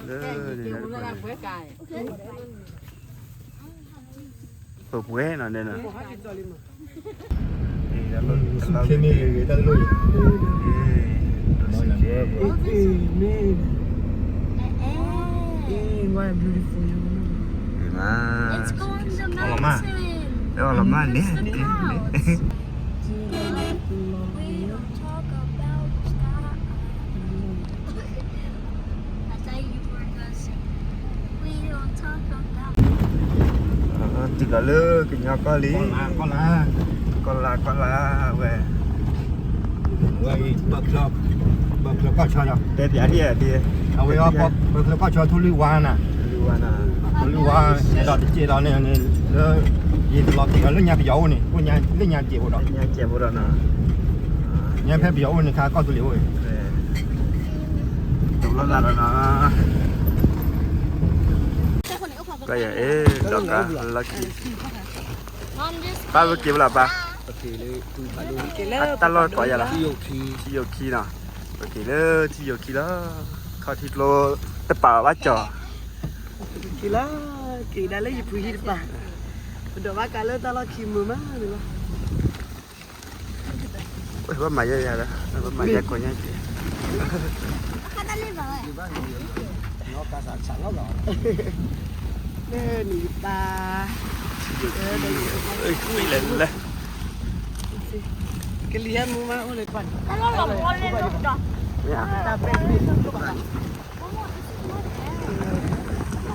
လၢ ပှဲၤနီၤန့ၣ်နီၤ, ဆူၣ်ခ့မ့ၢ်ဂ့ၤဂ့ၤ တၢ်တလိၣ်အံၤ, မ့ၢ်, အ့ၣ်, what a beautiful, လီၤမၢ်, လီၤမၢ်န့ၣ် တုၤလီၤလၢကညီကီၢ်လံ, ကီၢ်လါ ကီၢ်လါဝဲ, ဝဲအံၤ ဘၢၣ်ချၢကီၢ်ဆၢ, တဲပျးဒ်, အဝဲအီၤ ဘၢၣ်ချၢကီၢ်ဆၢ ထူလွံၢ်ဝါနၤ, ထူလွံၢ်ဝါ, ထူလွံၢ်ဝါ, အဲၣ်ဒိးတစဲးဒီးန့ၣ်, လၢ, ယတလီၤက့ၤဒီးလၢညါပယီၤအိၣ်န့ၣ်, လၢညါတစဲးဖိဒီး, ညါဖဲပယီၤအိၣ်န့ၣ် ခါကီၢ်သူလ့ၤအိၣ်, တဘျီလၢ်ဒီးနီၤ, ကယအဲၣ်ဒိးကါလီၢ်ခံ, ပၢ်ဝဲက့ၤဖဲလဲၣ်ပၢ်, အတၢ်လီၢ်ကိးယၤလီၤ, ထံယိာ်ခံနီၤ, ပက့ၤလၢထံယိာ်ခံလီၤ, ခီၣ်ထံကျိတပာ်ဘၣ်ကၠီၤ, က့ၤလီၤ, က့ၤဒၣ်လၢယဖုဟံၣ်တပၤ, ပဒိးဘၣ်ကါလၢတၢ်လီၢ်ခံမုာ်မးန့ၣ်လီၤ. ပမၤယဲယၤလၢ, ပမၤယဲကိးညါက့ၤ, လၢနံၤပၢ်, ကလံၤဟဲမူမး အိၣ်လၢကွၢ်, တ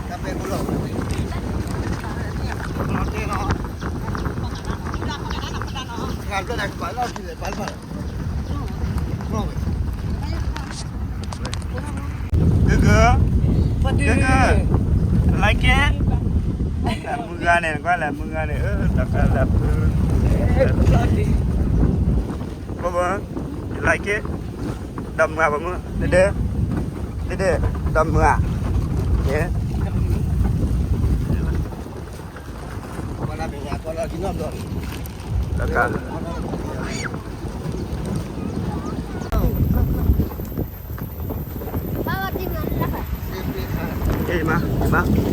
ၢ်ပဲာ်, ဂ့ၤဂ့ၤ, ဂ့ၤဂ့ၤ, like it, မုၢ်ဂၤန့ၣ် ကွၢ်လဲၣ် မုၢ်ဂၤန့ၣ်, တၢ်ကလၢဖု, ဘီဘီ, like it, ဒီးမုၢ်ဂၤ ဘီမုၢ်, ဒဲဒဲ, ဒဲဒဲ, ဒီးမုၢ်ဂၤ, ယဲ မ့ၢ်ကတံၤမ့ၢ်ထံယိာ်ခံဧါ, ဒ်ဒ်မၤဟံ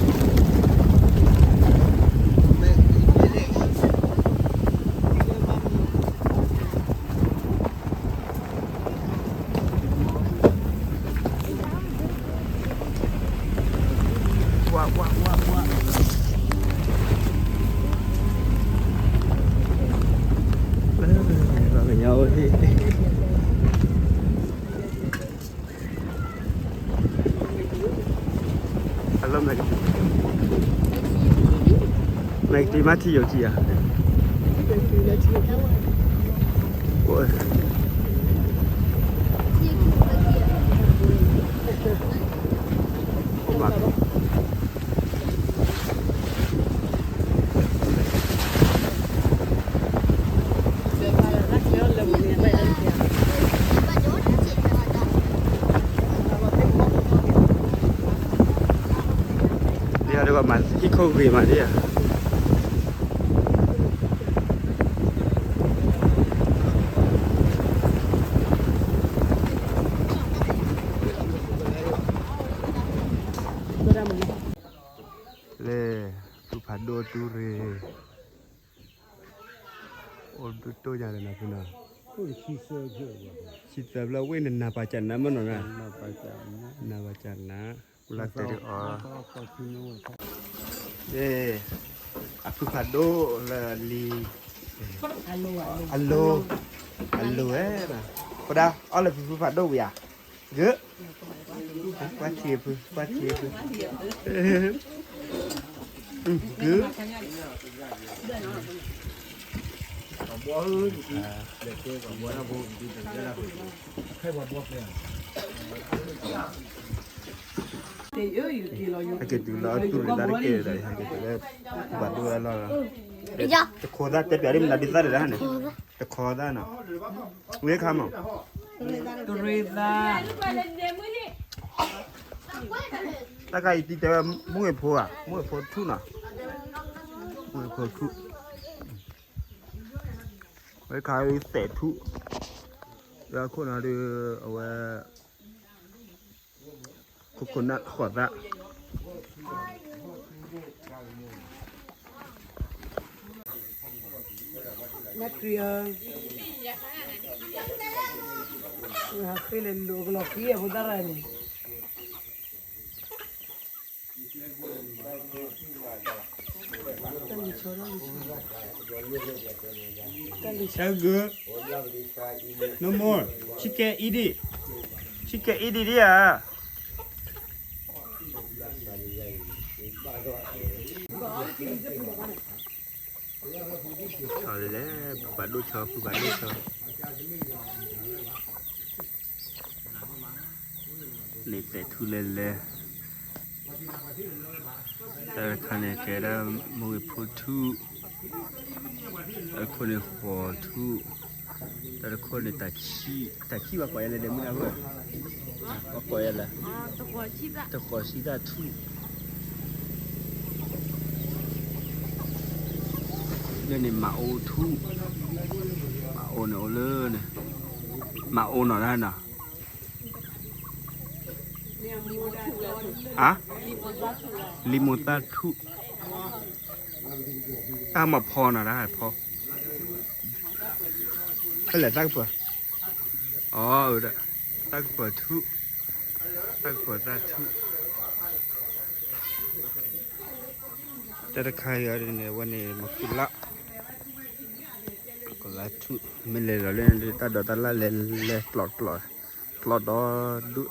ၣ်ခိၣ်ဂ့ၤမးဒ်ဧါ. လၢ ဖုဖးဒိၣ်တူၢ်ရ့ၣ် အိၣ်ဒိၣ်ညါလၢနၤဖုနီၤ, ဆံသၢဖျၢၣ်ဝ့ၢ်နနၤပာ်စၢ်နၤမ့ၢ်နီၤ, နၤပာ်စၢ်နၤ, လၢတဲာ်အီၤ, အဖုဖးဒိၣ်လၢလံ, အလိၤ, အလိၤဝဲ, ဖိဒါ အီၣ်လၢဖုဖုဖးဒိၣ်ဝံၤဧါ, ဂ့ၤ ကွၢ်ထံဖု, ကွၢ်ထံဖု, ဂ့ၤ, ဟဲက့ၤတုၤလၢအတူၢ်ရ့ၣ်သးတက့ၢ်ဒီး ဟဲက့ၤတုၤလၢ ဖုဖးဒိၣ်ဝဲလီၤ, တခိးသၣ်တဲပျးဒ်မနုၤဒ်သၣ်တဂၤန့ၣ်, တခိးသၣ်နီၤ, ဝဲခါမး တရ့သၣ်, တၢ်ခါအံၤတံၤတဲဝဲ မုၢ်အ့ၣ်ဖိဧါ, မုၢ်အ့ၣ်ဖိထူၣ်နီၤ, မုၢ်အ့ၣ်ဖိထူၣ်, ဝဲခါအံၤသဲးထူၣ်, လၢခိၣ်နၤဒီး အဝဲ ဆံသၢဖျၢၣ် ခိခိၣ်နၢ်ဃိးသၣ် နၢ်တွံၢ်ဧၢ, ဃ့လၢလိာ်ကလီၤဃံအဖိသၣ်ရၣ်န့ၣ်, တၢ်လံၤဆီ, တၢ်လံၤဆီ, တၢ်လံၤဆီ, Chicken, eat it, chicken, eat it ဧါ. လဲၤ ဖုဘၣ်ဒိၣ်ဆီ ဖုဘၣ်ဒိၣ်ဆီ, န့ၣ်ပဲာ်ထူလဲၤလဲၤ, တၢ်တခါန့ၣ် ကဲဒၣ်မုၢ်ဂ့ၤဖိထူၣ်, တၢ်တခိၣ်န့ၣ်ဃိးထူၣ်, တၢ်တခိၣ်န့ၣ် တၢ်ဆံၣ်ဘၣ်ကိးယဲလဲၣ် ဒဲမုၢ်ဒၣ်ဝဲ, ကိးယဲလဲၣ်, တဃိးဆံသၣ်ထူၣ်, လၢန့ၣ်မၤအိထူၣ်, မၤအိန့ၣ်အိၣ်လၢန့ၣ်, မၤအိနီၤတၢ်နီၤ, ဟါ, လံာ်မိၢ်သၣ်ထူၣ်, တၢ်မၤဖီနီၤတၢ်ဖီ, ဖဲလဲၣ်သၣ်ကပၤ, အၢ, သၣ်ကပၤထူၣ်, သၣ်ကပၤသၣ်ထူၣ်, တၢ်တခါအံၤန့ၣ် ဝဲန့ၣ်မၤကူလၢ်, ကလါထူၣ် မ့ၢ်လဲၤလီၤလၢတၢ်ဒိးတၢ်လၢ်လဲၤလဲၤကျိးကျိး, ကျိးဒီဒူၣ်,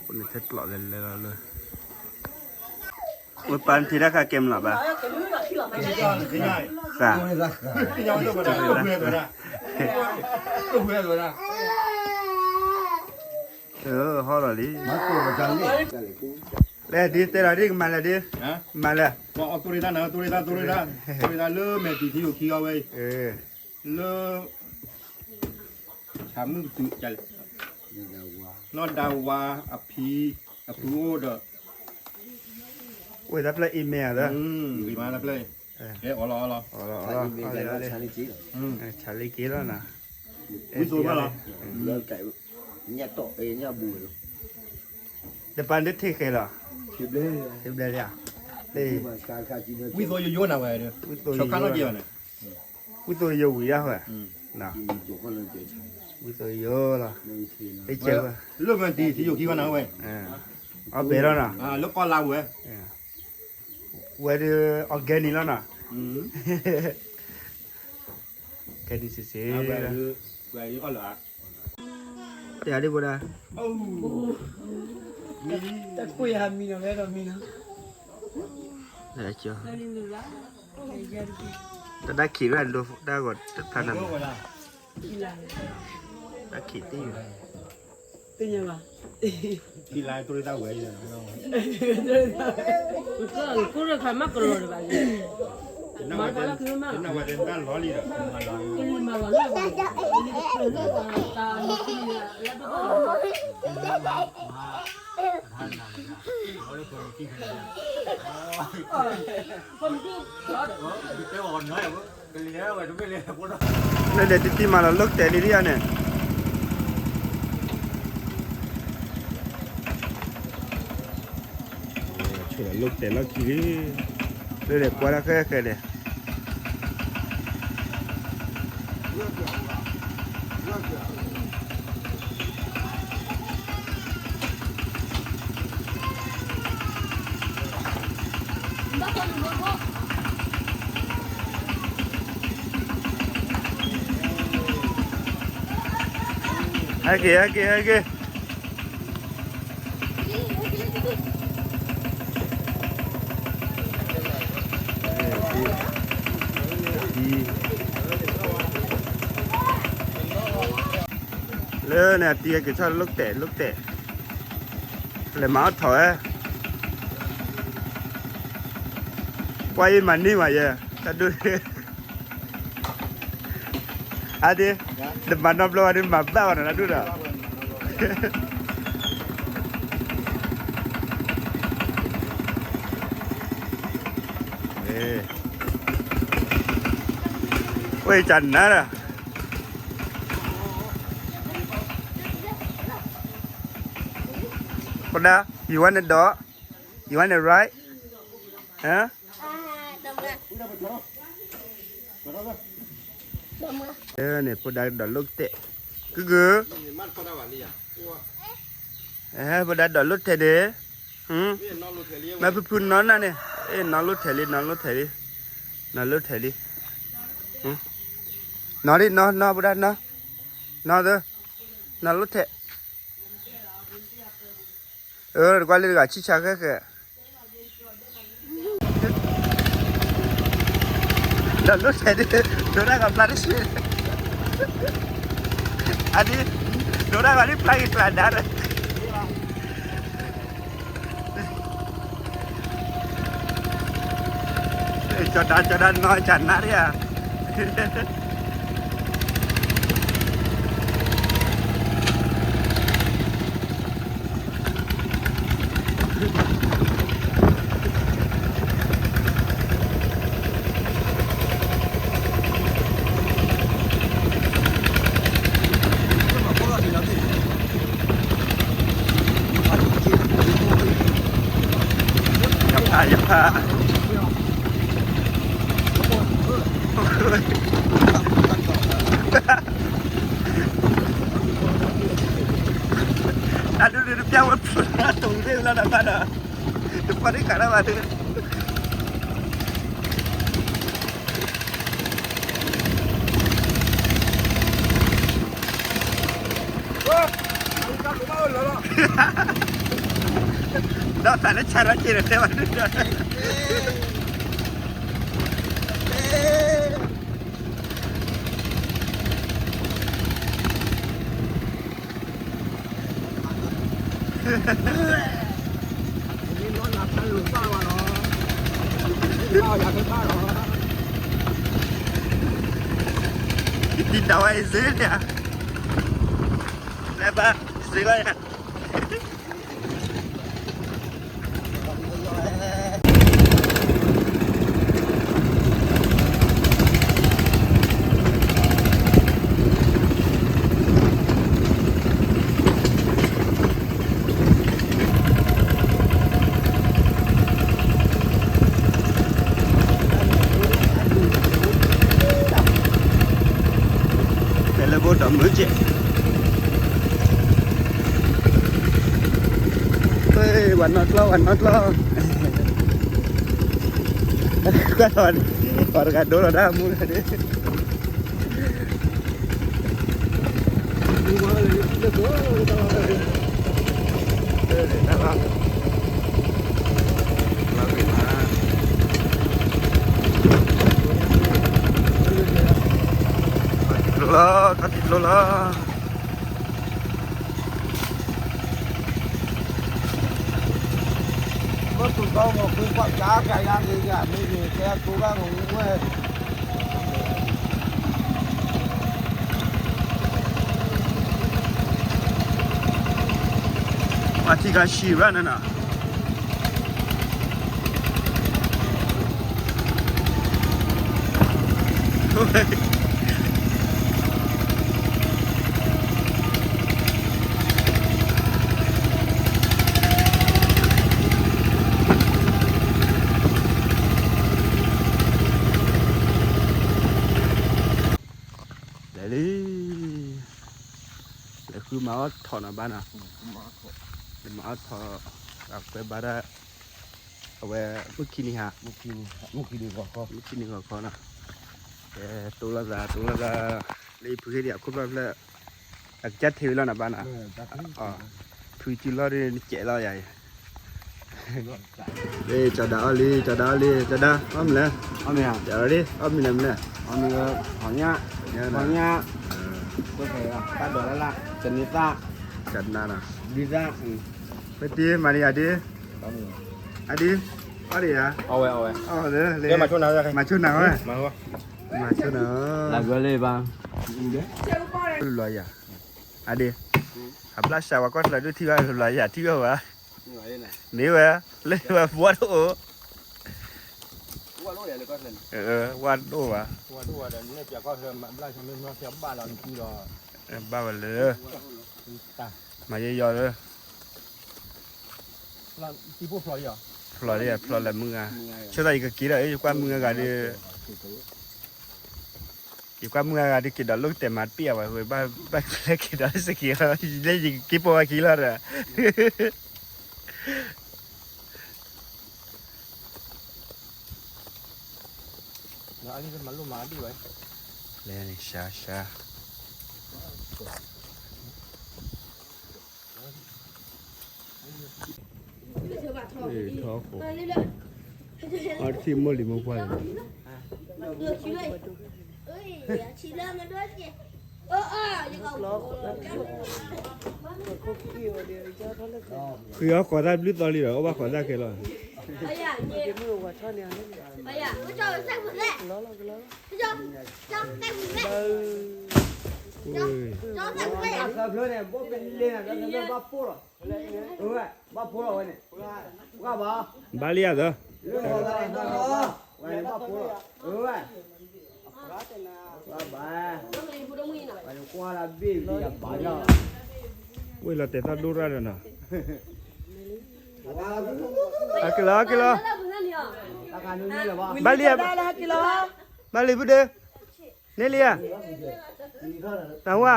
အိၣ်န့ၣ်ထဲကျိးလဲၤလဲၤလီၤလၢ, ဝဲပၢ်နထံၣ်တၢ်ခါကဲမလီၤဘၣ်, ဃၣ်, ဟီလီၤလံ, လဲၤဒ်တဲလီၤဒ်ကမၤလဲၣ်ဒ်, မၤလဲၣ်, လၢမဲာ်တံၤထံယိာ်ခံအီၤဝဲအံၤ, လၢ ဆၣ်မုၣ်ကတုၤ, နီၢ်ဒါဝါအဖံ, အဖုအိၣ်ဒီး, ဝဲတၢ်ဖျၢၣ်အံၤမ့ၢ်ဧါ, ဂ့ၤမးတၢ်ဖျၢၣ်အံၤ, အီလီၤအီလီၤ, ဆၣ်လ့က့ၤလီၤနီၤ, ဝံသိဘၣ်လီၤ, တပၤဒၣ်ထံၣ်ဃဲလီၤ, ဘျဲၣ်, ဝံသိယိယိနၤဝဲ, ဝံသိယိ, ဝံသိယိဝံၤယါဝဲ, ဝံသိယိလီၤ, လၢမဲာ်တံၤထံယိာ်ခံဂီၢ်နၤဝဲ, အီဘဲလီၤနီၤ, လၢကီၢ်လါဝဲ, ဝဲဒၣ် organic လီၤနီၤ, organic စ့ၢ်စ့ၢ်, တဲဒ်ဘိဒၣ်, တၢ်ခိၣ်ယၤမံနီၤ ဝဲဒီးမံနီၤ, တၢ်ဒၣ်ခံးရၣ်ဒိ တၢ်ဂီၤတဖျါနၤ, တၢ်ခံးတ့ၢ်, သ့ၣ်ညါဘၣ်, ထံလါတိရတၢ်ဝဲ, ကိရခါမးကလီၤတဘၣ်, မၤလီၤလၢကမၢ်, ကလံၤမၤလီၤလၢ, ကလံၤတဖျၢၣ်လၢ, တၢ်မုၢ်ကလံၤလၢ, လၢဒဲးတံၢ်တံၢ်မးလီၤ လိၣ်တဲာ်လံဒ်အံၤန့ၣ်, ဆိၣ်လီၤလိၣ်တဲာ်လီၢ်ခံလံ, လၢဒဲးကွၢ်တၢ်ဃဲဃဲဒဲး ဟဲက့ၤ ဟဲက့ၤ ဟဲက့ၤ, လၢန့ၣ် အတံၤက့ၤဆီၣ်လိၣ်တဲာ် လိၣ်တဲာ်, လဲၤမၤအီၣ်ထီၣ်ဝဲ, ပှၤအံၤမၤန့ၢ်မးယဲ, တၢ်ဒိၣ် အဒ့, တမၤနီတဘျီဘၣ်ဒီး မၤဘၣ်အီၤနီၤ တၢ်ဒိၣ်ဒီး, အိၣ်ကနၤဒီး အံၤ ဖိဒါ, you wanna dog? You wanna ride? Huh? န့ၣ် ဖိဒါဒိးလိာ်တဲာ်, ကုၢ်ကုၢ်, ဖိဒါဒိးလိာ်တဲာ်ဒ့ၣ်, မ့ၢ်ဖုဖုနီၢ်နၢ်န့ၣ်, နီၢ်လိာ်တဲာ်လံ နီၢ်လိာ်တဲာ်လံ, နီၢ်လိာ်တဲာ်လံ, နီၢ်ဒ့ၣ် နီၢ် နီၢ် ဖိဒါ နီၢ်, နီၢ်သၢ, နီၢ်လိာ်တဲာ် အၢ တကွၢ်လၢတဂၤဆံၣ်ဆါဃဲဃဲ, ဒီးလိၣ်ထဲဒၣ်, ဒိတၢ်ဂီၤဖျါတဆံ, အဒ်, ဒိတၢ်ဂီၤဒ်ဖျါက့ၤကျါဒါဒီး ကၠီဒါ ကၠီဒါ နီၢ်ကၠးနါဒၣ်ဧါ. ယဖး ယဖး တၢ်ဒုးဒုးတပျၢ်ဝဲ တိၤရ့ၣ်လီၤနဘၣ်ဒီး, တပှၤတခးတၢ်ဘၣ်ဒုး ဒီးသးလၢဆါရၣ်က့ၤဒီးတဲဘၣ်ဒုးဒီး, ဒ်တၢ်ဝဲအံၤစ့ၢ်န့ၣ်, လဲၤဘၣ်စ့ၢ်လီၤယၤ. တဲလၢဘိဒီးမုၢ်ကဲး, ဝဲနီၢ်ကျီၢ် ဝဲနီၢ်ကျီၢ်, ပှၤတဂၤဒိလီၤဒၣ်မူလၢဒ့ လီၤ ထီၣ်တံၢ်လိၤလီၤ. မ့ၢ်ပူၤကီၢ်မီၤ ကွၢ်ကၠါကၠါယါဂ့ၤယါ မ့ၢ်ဂ့ၤ ကဲတိၢ်ဘၣ်မီၤဝဲ အထံကါရှံရၣ်နၤနၤ လဲၤလံ လဲၤဃုမၤအီၣ်ထီၣ်နၤဘၣ်နၤ, လဲၤမၤအီၣ်ထီၣ် အကွဲဘါဒၣ် အဝဲ မုၢ်ခံနံၤဟါ, မုၢ်ခံနံၤဂီၤခီ, မုၢ်ခံနံၤဂီၤခီနီၤ, ကဲ တိၢ်လိာ်သး တိၢ်လိာ်သး လၢယဖုဟ့ၣ်ဒံးအခိၣ်ဖျီၣ်ဖျၢၣ်, အကစၢ်ထံဝံၤလီၤနၤဘၣ်နၤ, ဖုစုလီၢ်ဒ်နကဲးလီၤယၤအံၤ လၢကၠီဒါအီၣ်လံ ကၠီဒါအီၣ်လံ ကၠီဒါ အီၣ်မ့ၢ်လဲၣ်, အီၣ်မ့ၢ်ဧါ, ကၠီဒါလံ အီၣ်မ့ၢ်လဲၣ်မ့ၢ်လဲၣ်, အီၣ်မ့ၢ်လၢ ဟီညၣ် ဟီညၣ်, တၢ်ဒိးလၢ်လၢ် ကန့ၢ်သၣ် ကနၤနီၤ ဒ်သၣ်, ဖဲတံၤမၤဒံးယၤဒ်, အဒ်, အီၣ်ဒံးယၤ, အီၣ်ဝဲ အီၣ်ဝဲ, မၤဆိနၤဝဲ, မၤဆိနၤ, လၢဘၣ် လီၤယၤ, အဒ်, အဘျၣ်စးဝဲကီၢ်ချၢဒုးထံၣ်ဘၣ်လီၤယၤထံၣ်ဘၣ်ဝဲ, မ့ၢ်ဝဲ, လၢဝဲဝါတအိၣ်, ဝါတအိၣ်ဘၣ်, ဘၣ်ဝဲလၢ, မၤယဲယီၤလၢ, ဖျိးလၢယဖျိးလၢမုၢ်ဂၤ, ဆိသးယကက့ၤဒီး ယကွၢ်မုၢ်ဂၤဂၤဒီး ယကွၢ်မုၢ်ဂၤဂၤဒုးက့ၤဒီးလိၣ်ကတဲာ်မၤတပ့ၢ်အဝဲ, ဘၣ်ကျဲက့ၤဒီးလၢစက့ၤလီၤ, လၢယက့ၤပိာ်ဝဲခံလီၤဒီး လဲန့ၣ် ရှါရှါ ထီၣ်ဃိး, အီထံမိၢ်လံၤမိၢ်ပှၢ်လံၤ, ဃုအီၣ်ဃိးသၣ်ဘျုးသီလံဒီး အိၣ်ဘၣ်ဃိးသၣ်ခဲလီၤ. ဘၣ်လံယၤသၢ ဝ့ၢ်လီၤတဲာ်သီၣ်ဒိၣ်ရၣ်ဒီးနီၤ, ဟဲက့ၤလီၤ ဟဲက့ၤလီၤ, ဘၣ်လံ, ဘၣ်လံဖုဒ့, န့ၢ်လံဧါ, တၢ်ဝါ,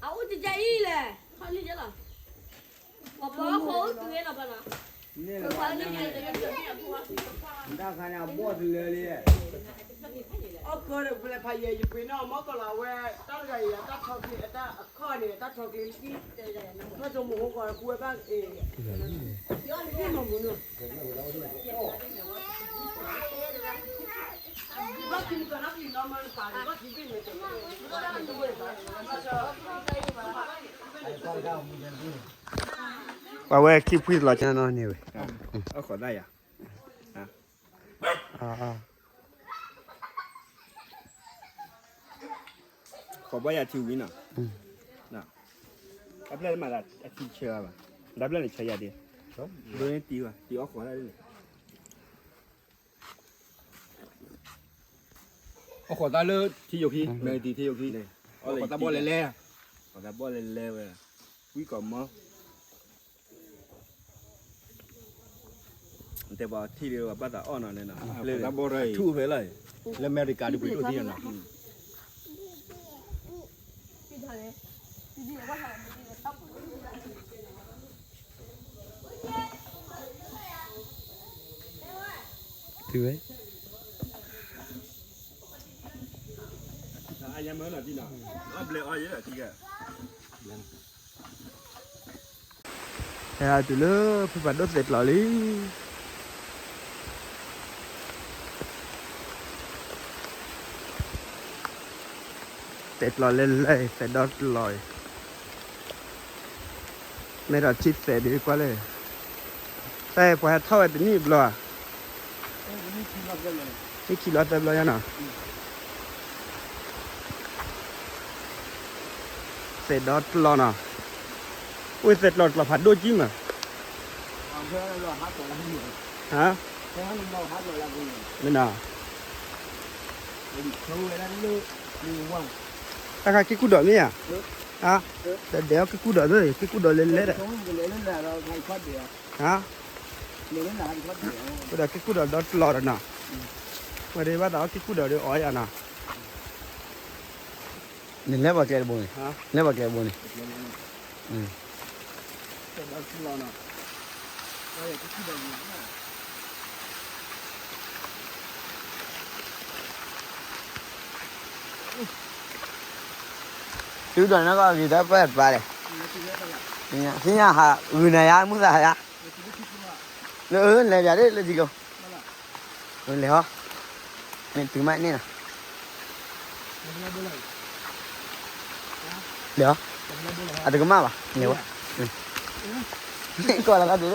အအိၣ်တကဲအံၤလဲၣ်, ပှၤဖီခိၣ်အိၣ်တုၤလီၤဘၣ်နီၤ, တၢ်ခါန့ၣ်အဘီၣ်တလၢလံ, အီၣ်ကၢဒီးပလဲၤဖးယဲ ယပှ့ၤနီၣ်မီၢ်ကလီၤဝဲ, တၢ်တဂၤအံၤ တၢ်ထီကျ့ အတၢ်အခီၣ်န့ၣ် တၢ်ထီကျ့, ထီၣ်ကၠိမူဟိကီး ကူဝဲဘၣ်, မၤမနုၤ, ပှၤဝဲခံဖှံလီၤကနီၤန့ၣ်ဝဲ, အဃိသတးယၤ ဃိးဘီယၤထံဝံၤနီၤ, အပျဲၢ်မၤသးအထံဆၢဘၣ်, ဒီးပျဲၢ်န့ၣ်ဆၢယၤဒ့, ဒိန့ၣ်တံၤဘၣ် တံၤအီၣ်ဃိးသၣ်န့ၣ်, အီၣ်ဃိးသၣ်လၢထံယိာ်ခံ, မဲာ်တံၤထံယိာ်ခံ, အီၣ်ဃိးသၣ်ဘီၣ်လဲၤလဲၤ, ဃိးသၣ်ဘီၣ်လဲၤလဲၤဝဲ, ဝံကီးမီ တဲပှၤထံၣ်ဒီးပှၤဘၣ်သးအီၣ်နီၤန့ၣ်နီၤ, လၢဘီၣ်ရၢၣ်အံၤ, ထူၣ်ဖဲလီၤ, လၢအမဲရကၤဒုးပှ့ၤဒိၣ်သ့ၣ်နီၤ, တုၤဝဲ အယမၢနီၤတံၤနီၤ, အဘျဲၣ်အီယဲထံဂၤ ဟဲတုၤလၢဖုပာ်ဒိၣ်သဲးကျီးလံ, သဲးကျီးလဲၤလဲၤ သဲးဒီတလီၤအံၤ, မ့ၢ်ဒီးထံသဲးဒုးကွၢ်လဲၣ်, တၢ်ပှၤဟဲထီၣ်ဝဲတနံၣ်ဘျီဧါ, နံၣ်ခံဘျီသၢဘျီညါနီၤ သဲးဒီတလီၤနီၤ, အိၣ်သဲးကျီးတကျီးဖးဒိၣ်ကံမး, ဟါ, မ့ၢ်နီၤ, တၢ်ခါက့ၢ်ကူၣ်ဒီးမ့ၢ်ဧါ, ဟါ, ဒီးဒဲးအီၣ်က့ၢ်ကူၣ်ဒီးသ့ၣ် က့ၢ်ကူၣ်ဒီးလဲၤလဲၤဒီး ဟါ, ဝဲဒၣ်က့ၢ်ကူၣ်ဒီးဒီတလီၤဒီးနီၤ, ဝဲဒၣ်ဘၣ်သးအီၣ်က့ၢ်ကူၣ်ဒီးဒီးအီယၤနီၤ, နလဲၤပှၤကျဲတဘိန့ၣ်, လဲၤပှၤကျဲတဘိန့ၣ်, တုၤဒီးနီၢ်ကီၢ်ဂ့ၤတၢ်ပၢၢ်တပၤလဲၣ်, သ့ၣ်ညါဟးဂုာ်နၤယါ မုၢ်သးဟးယါ, လၢလဲၤပၠးဒ်လၢထံကျိ, လဲၤဟီ, မ့ၢ်တုၤမးန့ၣ်နီၤ, လဲၤဟီ, အတကမၣ်ဘၣ်, လဲၤဝဲ, ကီၢ်လီၤကါဒုး သ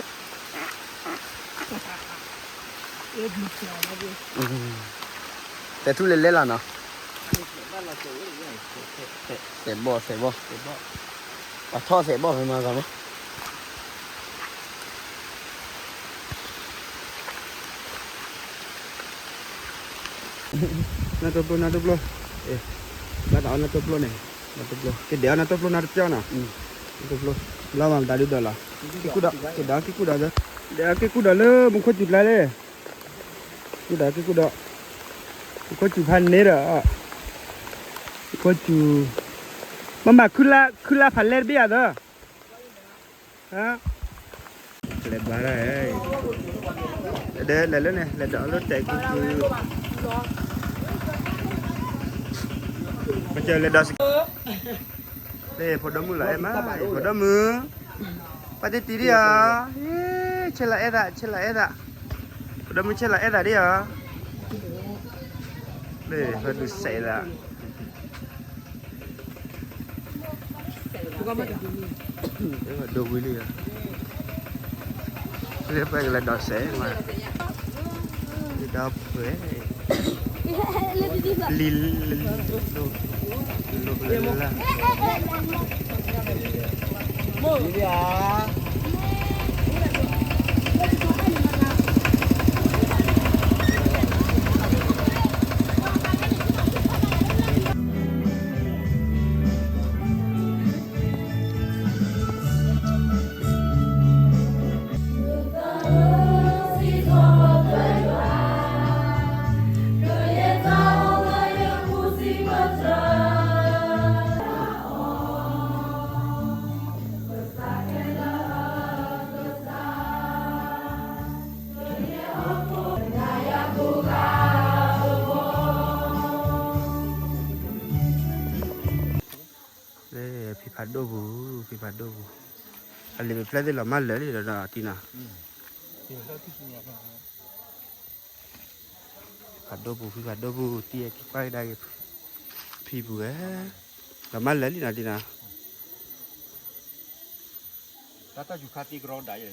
ဲးထူၣ်လဲၤလဲၤလီၤနီၤ, သဲးဘီၣ်သဲးဘီၣ်, ပှၤထီၣ်သဲးဘီၣ်ဖဲမၤဂီၤမး နၢ်တိၢ်ပျိ နၢ်တိၢ်ပျိ, ဘၣ်သးအီၣ်နၢ်တိၢ်ပျိန့ၣ်, နၢ်တိၢ်ပျိ ကဒဲးအီၣ်နၢ်တိၢ်ပျိနၢ်တပျီနီၤ, နၢ်တိၢ်ပျိ လီၤမၤမတၤဒုဒီးလီၤ, က့ၢ်ကူၣ်ဒီး က့ၢ်ဒီး က့ၢ်ကူၣ်ဒီး, ဒီးက့ၢ်ကူၣ်ဒီးလၢမူခိၣ်စူၤကျါလဲၣ်, က့ၢ်ကူၣ်ဒီး က့ၢ်ကူၣ်ဒီး, မူခိၣ်စူၤဖးန့ၣ်ဒီး, မူခိၣ်စူၤ, မ့ၢ်မၤခုၣ်လါ ခုၣ်လါဖးလဲၢ်တဘ့ၣ်ဧါသၢ လဲၤဘါဒၣ်, ဒီးလဲၤလၢန့ၣ် လဲၤဒီးလၢတဲာ်ကူၣ်ကူၣ်, ပကလဲၤဒီးစ့ၢ်ကီး, လၢဖိဒိၣ်မုၣ်လီၤအဲၣ်မး, ဖိဒိၣ်မုၣ်, ပၢ်တံၢ်တံၢ်ဒ်ဧါ, ဆဲးလီၤအဲၣ်သး ဆဲးလီၤအဲၣ်သး, ဖိဒိၣ်မုၣ်ဆဲးလီၤအဲၣ်သးဒ်ဧါ, လၢဟဲဒုးစဲးသး ဒိဝံၤလံ, လၢပကလဲၤဒီးစဲးမး, ဒီးဖှဲး, လံ, လံ, လံ, လံ, လံ, ဖံဖးဒိၣ်ပူၤ, ဖံဖးဒိၣ်ပူၤ, အလံာ်ပဖျဲၣ်သ့ၣ်လီၤမၢ်လၢာ်လံဒီးတံၢ်နီၤ, ဖံဖးဒိၣ်ပူၤ ဖံဖးဒိၣ်ပူၤ တံၢ်အက့ၤကွၢ်ကဒါက့ၤ, ဖံပူၤဝဲ, လီၤမၢ်လၢာ်လံနီၤတံၢ်နီၤ, တၢ်ယူၤခါသံကရီဒၣ်ယဲ,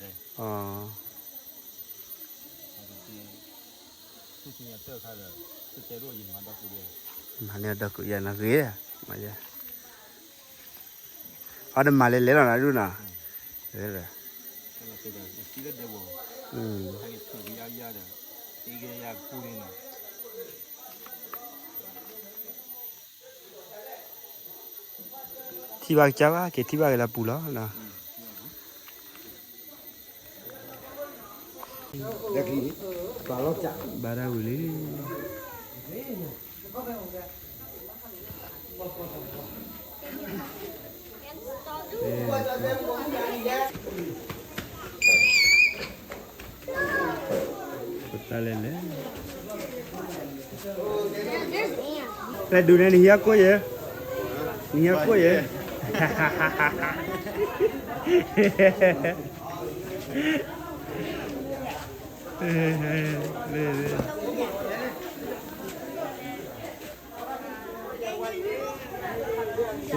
မၤန့ၢ်အဒီကုာ်ယဲနီၤဂ့ၤ, အီၤတမၤလဲၤလဲၤလီၤနၤဒူၣ်နီၤ, ထံၣ်ဘၣ်ကစၢ်ဘၣ် က့ၤထံၣ်ဘၣ်က့ၤလၢပူၤလီၤ, ဘါဒၣ်ဝံၤလံ, ပတၢ်လဲၤလဲၤ, လဲၤဒုးန့ၣ် နဟံးအကိၣ်ယဲ, နဟံးအကိၣ်ယဲ,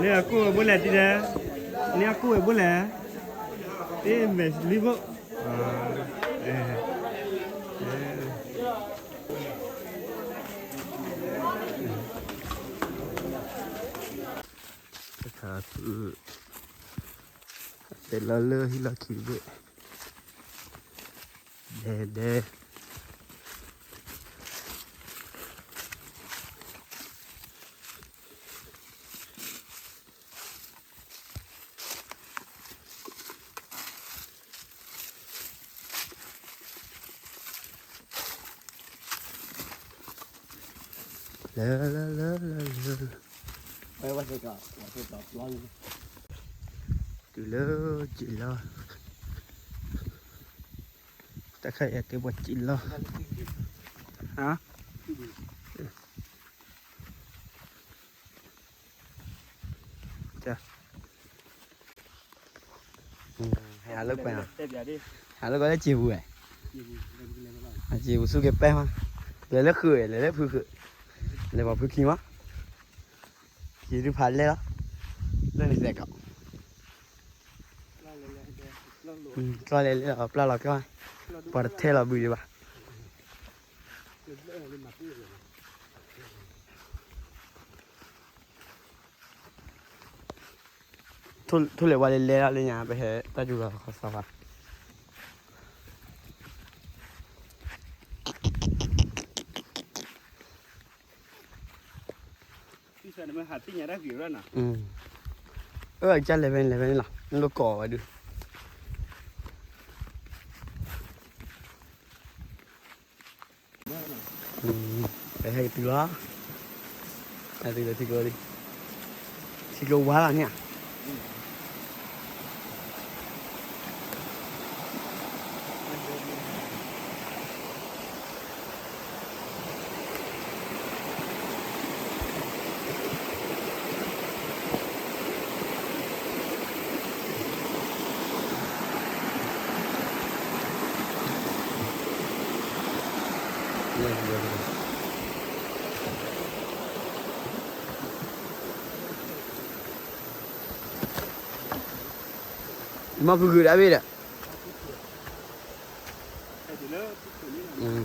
န့ၢ်အကိၣ်ဝဲဘိလဲၣ်တံၢ်ဒဲ, န့ၢ်အကိၣ်ဝဲဘိလဲၣ်, တ့မဲာ်လံဘိ, တခါဖု, တဲလီၤလၢဟံၣ်လီၢ်ခံတဘ့ၣ်, ဒဲဒဲ လၢ လၢ လၢ လၢ လၢ တုၤလၢကံၣ်လီၤ, တၢ်ခါအံၤကဲပှၤကံၣ်လီၤ, ဟဲလၢကွဲ, ဟဲလၢကွဲလၢစံာ်ပူၤဝဲ, စံာ်ပူၤဆူက့ၤပဲမး, လဲၤလၢဃုာ်ဝဲ လဲၤလၢဖုဃုာ်, လဲၤပှၤဖုခံမး, စံာ်ဒုဖးလဲၢ်လီၤ, လၢန့ၣ်စဲးကီး, ကျီၢ်လဲၤလဲၤလီၤ ပျၢ်လီၤကျီၢ်, ပှၤတထဲလီၤဘုးဒံးဘၣ်. ထိၣ်လဲၤဝါလဲၤလဲၤလီၤလၢညါ ပဟဲတၢ်ဒူလီၤခီစီၤပၤ, သံစနမ့ၢ်ဟးသ့ၣ်ညါတၢ်ဂ့ၤရၢ်နီၤ, အၢ ကစၢ်လဲၤဖဲန့ၣ် လဲၤဖဲန့ၣ်လီၤ နလိၣ်ကိးဝဲဒုး ဟဲကတုၤလီၤ, ဟဲတုၤလီၤထံကျိလံ, ထံကျိဝါလီၤန့ၣ်ဧါ. မ့ၢ်ဖုဂုာ်ဒၣ်ဘ့ၣ်ဒီး,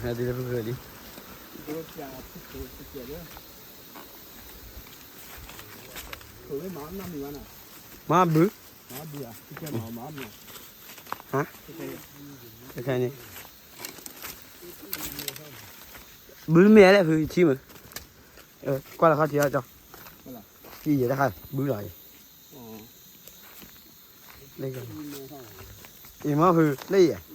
ဟဲတုၤလၢဖုဂုာ်လံ, မၤဘု, ဟါ, တခါန့ၣ်, ဘုမ့ၢ်လဲၣ် ဖုထံမုၢ်, ကွၢ်လီၤခီၣ်ထံအီၤကၠီ, ယံာ်ယဲတခါ ဘုလီၤအံၤ, အံၤမ့ၢ်ဖုလၢယဲ, ဒ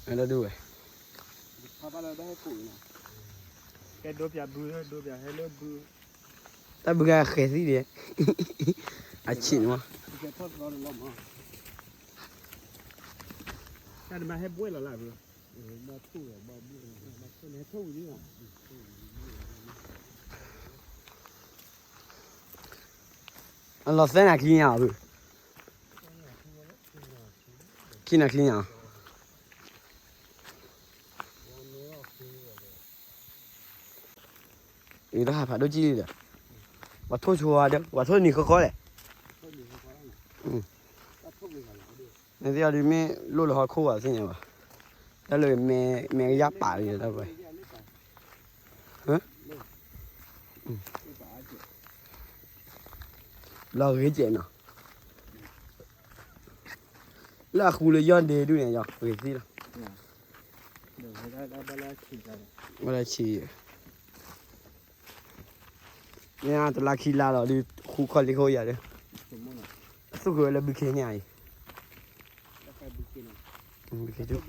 ိၣ်ဒိၣ်ဝဲ, တၢ်ဘုကဃဲၤသံန့ၣ်, အဆံးန့ၣ်မး, တၢ်တမၤဟဲဘှဲလီၤလၢ်ဘၣ်, အလီၤသဲနၤချံညါအီၤ, ခံနၤချံညါအီၤ, အံၤတဟးဖးဒိၣ်ကံၣ်လံဒီး, ပှၤထိၣ်ဆိဝါဒီး ပှၤထိၣ်နံၤဃီဃီလဲၣ်, နသ့ၣ်အီၤဒုးမ့ၢ်လိၣ်လၢဟီၣ်ခိၣ်ဘၣ်သ့ၣ်ညါဘၣ်, တၢ်လၢမဲာ်ကယၢ်ပာ်လံဒီးတၢ်ပှဲၤ, လီၤဂ့ၤကဲးနီၤ, လၢအဃူလၢယီၢ်ဒ့ဒုၣ်န့ၣ် ယီၤဂ့ၤသ့လီၤ, ဘၣ်လၢဆံး, မ့ၢ်တလါခံလါလီၤဒုး ဃူခီၣ်လ့ခိၣ်ယၤဒီး, အသူၣ်က့ၤဝဲလၢဘုခ့န့ၣ်အံၤ, ဘုခ့,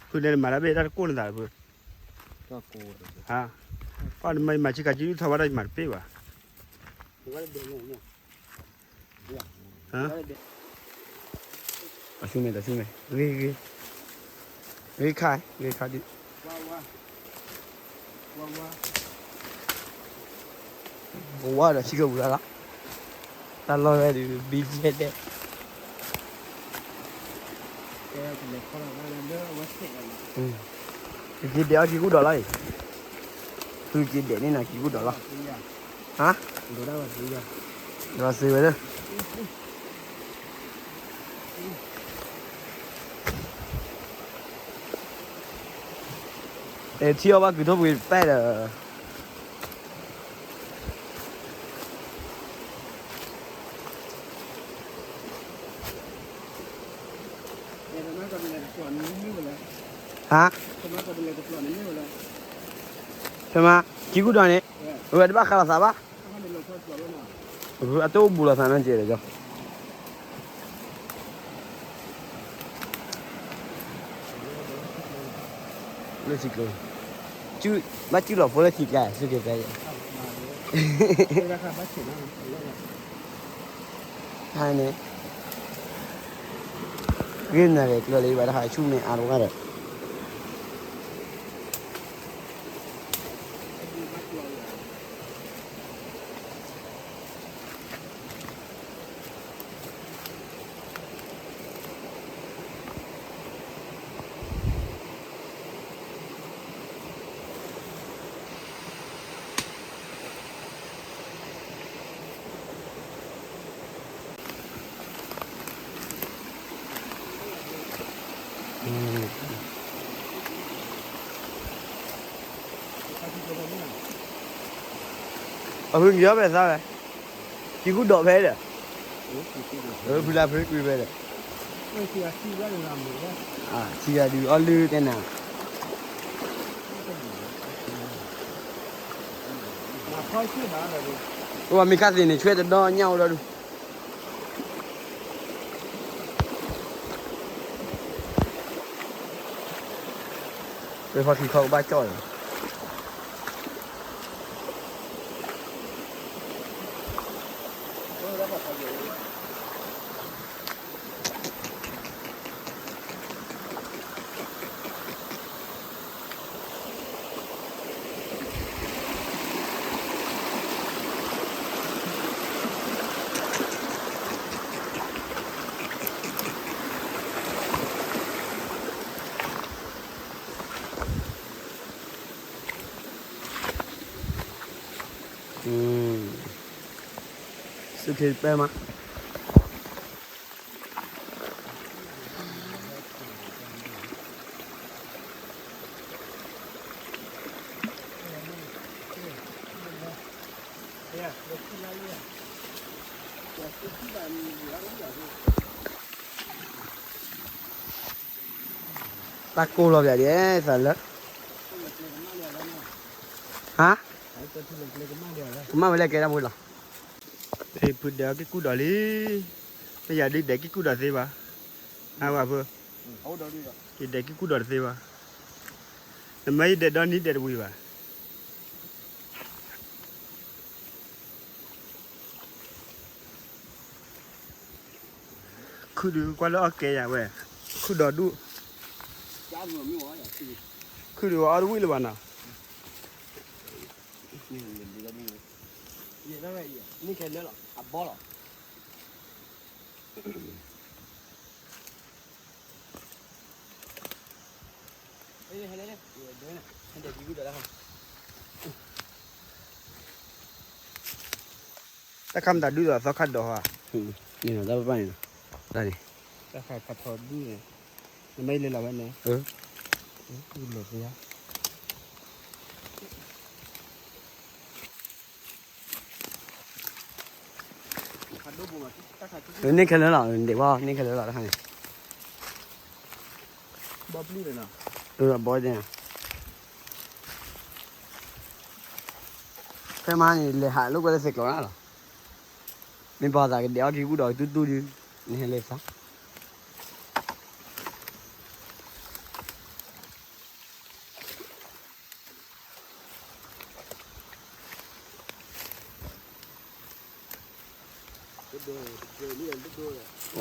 ဖုလဲၤမၤတၢ်ဘ့ၣ်တၢ်တကိၢ်နသးဖု, ဟါ, ပၢ်နမၤယမၤဆ့ကၤကံဒုၣ်ထီၣ်ဘၣ်ဒီးယမၤတပ့ၢ်ဘၣ်, ဟါ, တၢ်ဆူမဲာ် တၢ်ဆူမဲာ် ဂ့ၤဂ့ၤ, ဂ့ၤခါ ဂ့ၤခါဒုး, ကဝါဒီးဆံကပူၤလီၤလီၤ, တၢ်လီၢ်ဝဲဒုး ဘံယဲၢ်ဒဲး, က့ၤဒဲးအီၤကံကူၣ်ဒီးလီၤအံၤ, က့ၤဒဲးန့ၣ်နီၤ ကံကူၣ်ဒီးလီၤ, ဟါ, ဒီးစ့ဝဲလၢ အဲထံအီၣ်ဘၣ်ကုၤထီၣ်ပှ့ၤပဲၢ်ဒီး, ဟါ, ဖဲမး ကံကူၣ်ဒီးန့ၣ်, အဝဲတဘၣ်ဃးလီၤသးဘၣ်, အတအိၣ်ဘူးလီၤသးနီတကဲးဒီး, လၢထံကျိ, ဘၣ်စုလီၤဖိလၢထံကျါ စုက့ၤဖဲယဲၢ်, ဟါန့ၣ်, ဂ့ၢ်နၤဂ့ၤကျၢၤလံ ဘၣ်တဟးဆူၣ်မဲာ်အါတဝၣ်ဒီး အဖုကယီဖဲသးဝဲ, ထံကူၣ်ဒီးဖဲဒီး, ဖုလၢဖုကွံာ်ဖဲဒီး, ထံဂၤဒုးအီၣ်လုၢ်တဲနၤ, အိၣ်မ့ၢ်ခါသ့ၣ်န့ၣ် ဆွဲတဒီညၣ်အိၣ်ဒီးဒုး ဝဲဖီခံခီကဘၣ်ကၠီၣ်လီၤ. သူၣ်ခ့တပဲမး တၢ်ကိၢ်လီၤပျးဒ်သးလၢ, ဟါ, ကမၣ်ဝဲလၢကဲတၢ်မူလီၤ. ဖုဒဲးက့ၤကူၣ်ဒီးလံ, မ့ၢ်ယၤဒုးဒဲးက့ၤကူၣ်ဒီးသ့ဘၣ်, ဟါဝဲဖု, က့ၤဒဲးက့ၤကူၣ်ဒီးတသ့ဘၣ်, နမ့ၢ်ယဒဲးဒီနံၤဒဲးတဝံၤဘၣ်. ခုၣ်ဒုးကွၢ်လၢအီၣ်ကဲယၤဝဲ, ခုၣ်ဒီးဒူၣ်, ခုၣ်ဒုးအီၣ်တဝံၣ်လၢၤဘၣ်နီၤ, န့ၣ်ခဲလၢာ်လီၤ အဘီလီၤ. တၢ်ခါမတၤဒုးဒီးသီခါဒီးဟါ, န့ၣ်တၢ်ပပၢ်န့ၣ်လီၤ, တၢ်န့ၣ်, တၢ်ခါခါထီဒုးန့ၣ်, နမ့ၢ်လဲၤလီၤဝဲန့ၣ်, လဲၤဖဲယါ န့ၣ်ခဲလၢာ်လီၤ, ဒဲးဝဲန့ၣ်ခဲလၢာ်လီၤ တခါန့ၣ်, ဘီပျံၢ်န့ၣ်, ဖဲမဟါန့ၣ် လဲၤဟးလိာ်ကွဲလၢသ့ၣ်ကျီၤနၤလီၤ, မ့ၢ်ပှၤသးကဒဲးအီၣ်က့ၤကူၣ်ဒီးတူၢ်တူၢ်ဒုး, နဟဲလဲၤသး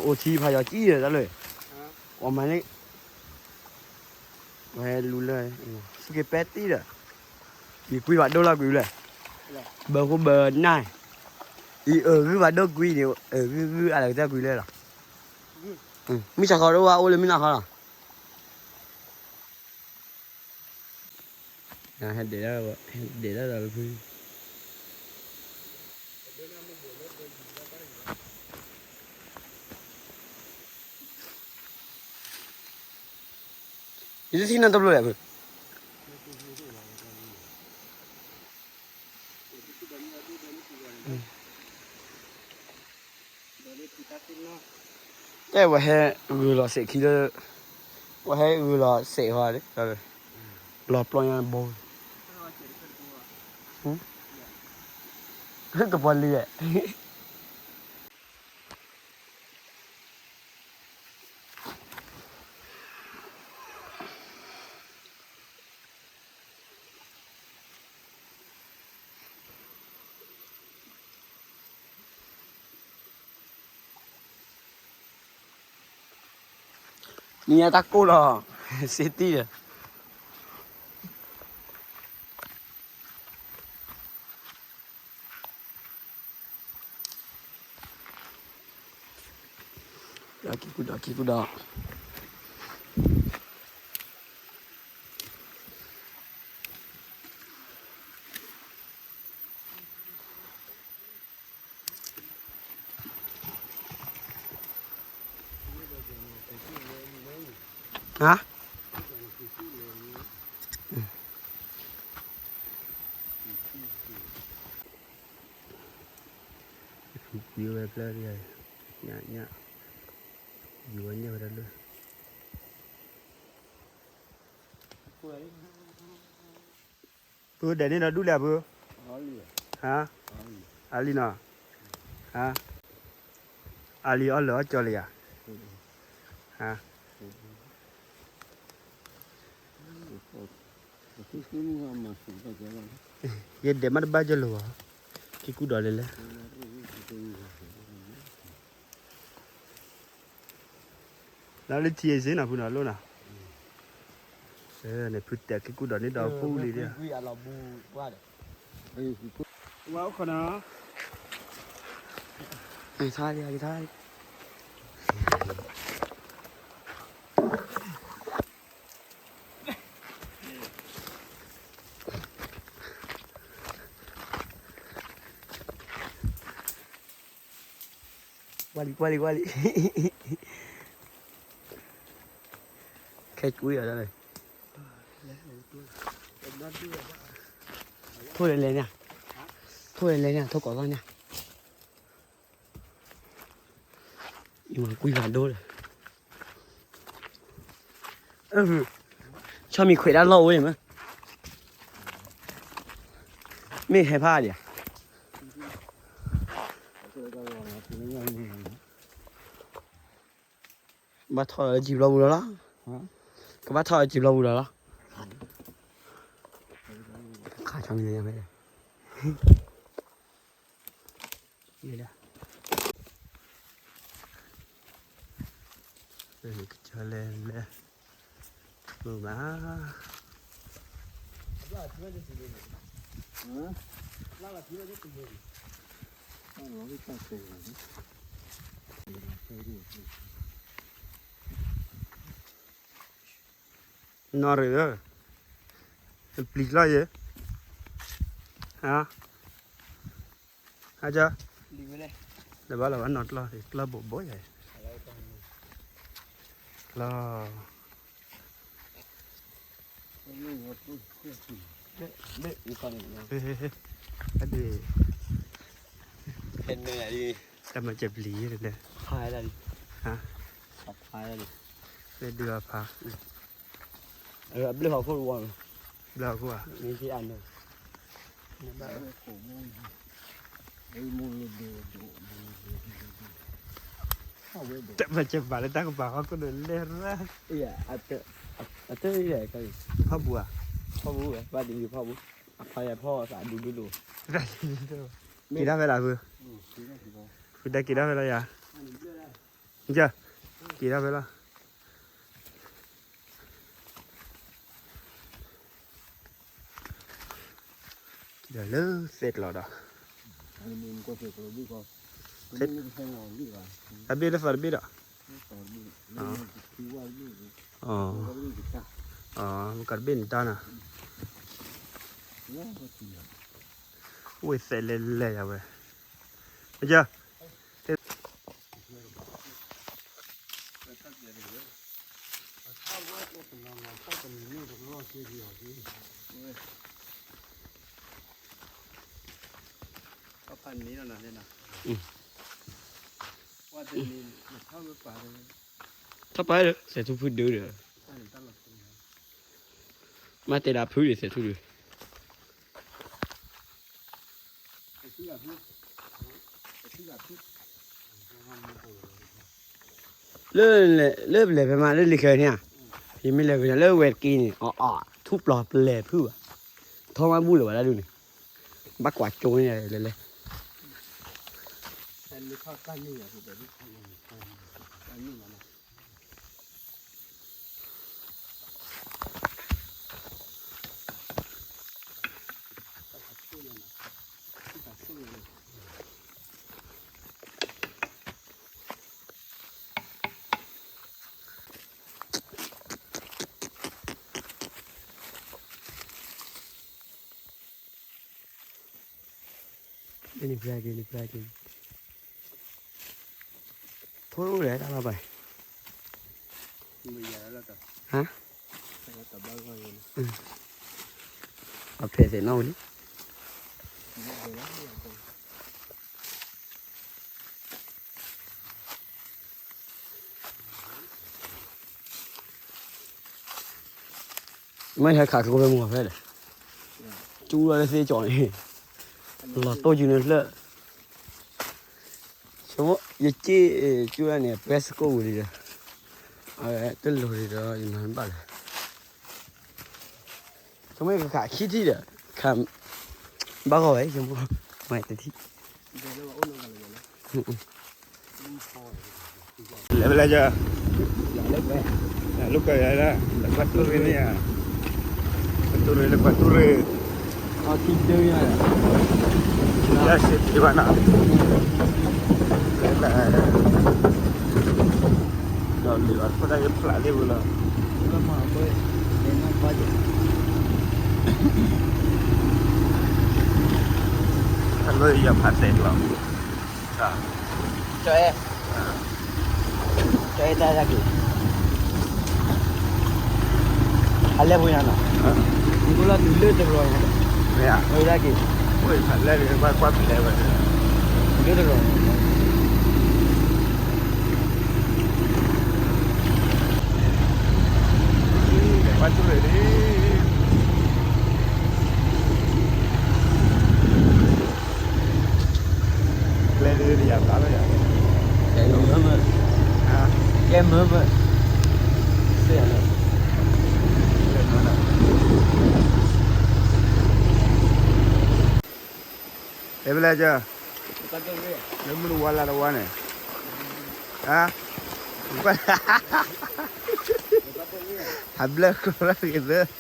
အိၣ်ထံဖးယီၤကံၣ်ဒီးတၢ်လၢ, အီမၤန့ၣ်, ဝဲလူလၢ, သူၣ်က့ၤပဲတံၢ်ဒီး, ယကွံဘၣ်ဒိၣ်လီၤကွံလၢ, ဘၢဃိဘၢနၢ်, အံၤအဂုၢ်ဘၣ်ဒိၣ်ကွံန့ၣ် အဂုၢ်ဂုၢ်အလၢကတၢၢ်ကွံလၢလီၤ, မုၢ်ဆါခီတအိၣ်ဘၣ်အိၣ်လၢမုၢ်နၤခီလီၤ. ဟဲဒဲးဒၣ်, ဟဲဒဲးဒၣ်ဒီးလၢဖု, ယတထံၣ်နီတဘျီလဲၣ်ဖု. တဲဝဲဟဲဂုာ်လီၤစဲးခံလၢ, ဝဲဟဲဂုာ်လီၤစဲးဃီ, လီၤပျီညါဘိ, တပီၤလံဧါ. နံၤညါတၢ်ကိၢ်လီၤ, စ့တံၢ်ဒီး က့ၤကူဒီး က့ၤကူဒီး. ယူၤဝဲဖျၢၣ်တဂၤ, ညၣ်, ညၣ်, ယူၤဝဲညၣ်ဝဲဒၣ်လၢ ဖုဒဲးန့ၣ်ဒီးဒူၣ်လဲၣ်ဖု, ဟါ, အါလံနီၤ, ဟါ, အါလံအီၣ်လၢာ်အီၣ်ကၠီလံယၤ, ဟါ, ယဒဲးမးတဘၣ်ကၠီလိာ်ဘၣ်, ခံကူဒီးန့ၣ်လဲၣ်. လၢလၢထံအံၤစ့ၢ်နီၤ ဖုနီၤ လိၣ်နီၤ, န့ၣ်ဖုတဲာ်ခံကူဒီးန့ၣ်ဒီးပူၤလံဒၣ်, ဝါအိၣ်ခိးနီၤ, ဆါလံ, ဆါလံ. ဝါလံ ဝါလံ ဝါလံ, ခဲကွံာ်အီၤဒၣ်လဲာ်, ထိၣ်လဲၤလဲၤညါ, ထိၣ်လဲၤလဲၤညါ ထိၣ်ကိးသီညါ. အံၤမၤကွံာ်ဂၤဒိၣ်ဒီး, ဆီမံၤခွဲးဒၣ်လီၢ်အိၣ်န့ၣ်မ့ၢ်, မ့ၢ်ဟဲဖးဒံးဧါ, ဘၣ်ထီၣ်လၢစံာ်ဘျီပူၤလီၤလီၤ, ကဘၣ်ထီၣ်လၢစံာ်ဘျီပူၤလီၤလီၤ, ခါဆီမံၤလဲၤညါဖဲ ကစၢ်လဲၤလဲၤ, မုၢ်ဘၣ်, နီၢ်ရံၣ်ဧၢ, ပျံၤကျီၢ်ယဲ, ဟါ, ဟါကၢ, လၢဘၣ်လၢဘၣ်နီၢ်ကျီၢ် ကျီၢ်ဘိးဘိးယဲ, ကျီၢ် အဒ့, တၢ်မၤစၢၤပျံၤယဲလဲၣ်, ဖးဒၣ်လံ, ဟါ, ဖးဒၣ်လံ, လဲၤဒုးအဖး, အဘျုးဟီၣ်ခိၣ်တဝီ, ဘျုးဟီၣ်ခိၣ်ဧါ, မ့ၢ်အနၢ် တၢ်မၤစၢၤပာ်လၢတၢ်ကပၤဟီၣ်ခိၣ်ဒီးလဲၤရၣ်, အတ, အတ, ဖီၣ်ပူၤဧါ, ဖီၣ်ပူၤ, ဘၣ်ဒ်ဖီၣ်ပူၤ, အဖးယၤဖီၣ်သးဒူဒူဒိၣ်, က့ၤဒၣ်ဖဲလၢဖု, ဖုတဲက့ၤဒၣ်ဖဲလၢယၤ, က့ၤဒၣ်ဖဲလၢ ဒီးလၢသဲးကျီးဒီး, တဘ့ၣ်လၢသီတဘ့ၣ်ဒီး, မကီးတဘ့ၣ်န့ၣ်တၢ်နၤ, ဝ့ၢ်သဲးလဲၤလဲၤယၤဝဲ, မကၢ ထီၣ်ပာ်ဒီး သဲးထူဖုဒုဒီး, မ့ၢ်တဲဒၣ်ဖုဒီးသဲးထူဒု, လၢ, လၢပလဲၤဖဲမး လၢလံၤဃဲၤန့ၣ်ဧါ, ယမ့ၢ်လဲၤဝဲလၢဝဲတက့ၢ်န့ၣ် အအီၣ် ထူၣ်ပျီပလဲၤဖုဘၣ်, ထီၣ်မးဘူၣ်လၢၤဘၣ်ဒၣ်ဒုန့ၣ်, ဘၣ်ကွၢ်ကၠိန့ၣ်လဲၤလဲၤ န့ၣ်ဖျါက့ၤ န့ၣ်ဖျါက့ၤ, ထိၣ်လဲၣ်တၢ်လီၤပာ်, ဟါ, အဖဲသ့ၣ်နီၣ်ဝဲလံ. မ့ၢ်ဟဲခးကျိဖဲမုၢ်ဂီၤဖဲလဲၣ်, ကၠူလီၤလၢသ့ကၠီၤန့ၣ်, လီၤတိၢ်ကၠူန့ၣ်လၢ, ဆိမိၣ်ယက့ၢ်ကၠူန့ၣ် ပဲစကိၣ်ဝံၤလံဒီး, အဝဲတလိၤလံဒီး ယမၤဘၣ်လၢ ဆိမိၣ်ကခးခံထံၣ်ဒီး, ခး, ဘၣ်ဂီၤဝဲ ဆိမိၣ်, မၤတထံၣ် လဲၤဖဲလဲၣ်က, လိာ်ကွဲယၤလၢ ကွၢ်တူၢ်ရ့ၣ်န့ၣ်ဧါ, ကွၢ်တူၢ်ရ့ၣ် လၢကွၢ်တူၢ်ရ့ၣ်, အီထံတၢ်, ယၤစ့တ့ဘၣ်နၤ, လဲၤ, ဒီးလံၤဘၣ်ခိၣ်တၢ်ကဖျးလံဝဲလီၤ, အလီၢ်ယၤဖးတဲာ်လီၤ, ကၠီအဲ ကၠီအဲတၢ်ဒၣ်က့ၤ, အလဲၤဖိညါနီၤ, နကလီၤတုၤလၢတရီၤန့ၣ်, မ့ၢ်ဧါ, ဝဲဒၣ်က့ၤ, ဝဲဖးလဲၢ်က့ၤ ကွၢ်ကွၢ်ဖဲလဲၣ်ဝဲ, တုၤလၢတရီၤန့ၣ်, ကွၢ်တူၢ်ရ့ၣ်လံ ကျဲဒုးတယၤဘၣ်လၢယၤ, ကျဲမုာ်မုာ်, ကျဲမုာ်မုာ်, တဲဖဲလဲၣ်ကၢ, လၢမုၢ်တဝါလါတဝါန့ၣ်, ဟါ, ဟးဘျၢကျိၤရၣ်ဂ့ၤသၢ,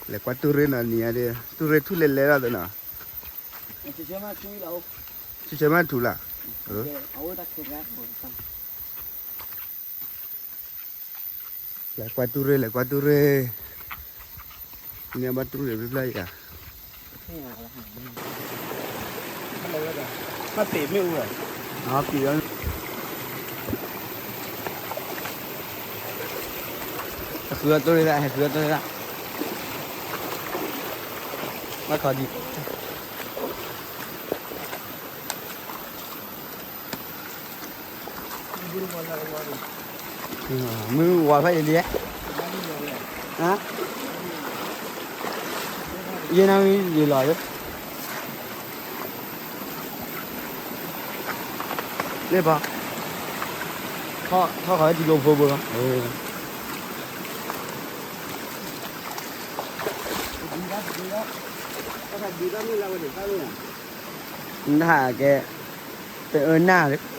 လဲၤကွၢ်တူၢ်ရ့ၣ်နီၤ နံၤညါဒ်, တူၢ်ရ့ၣ်ထူၣ်လဲၤလဲၤလီၤသ့နီၤ, ဆၢဆၢမးထူလီၤ, လဲၤကွၢ်တူၢ်ရ့ၣ် လဲၤကွၢ်တူၢ်ရ့ၣ်, န့ၣ်ဘၣ်တူၢ်ရ့ၣ်ဖျါဖျါယၤ, မ့ၢ်ပ့ၤမ့ၢ်အူဝဲ, ပ့ၤလီၤ, ဟဲဃုအီၤတူၢ်ရ့ၣ်ဒၣ် ဟဲဃုအီၤတူၢ်ရ့ၣ်ဒၣ်, ဘၣ်ခီဒံး မုၢ်ဝါဖးယံာ်လံ, ယဲနၤမ့ၢ်ယံာ်လီၤ, လၢပှၤ, ထီၣ်ခီထံကျိဖိဖိလီၤ, နဟးကဲ, တအၢနၢ်လၢ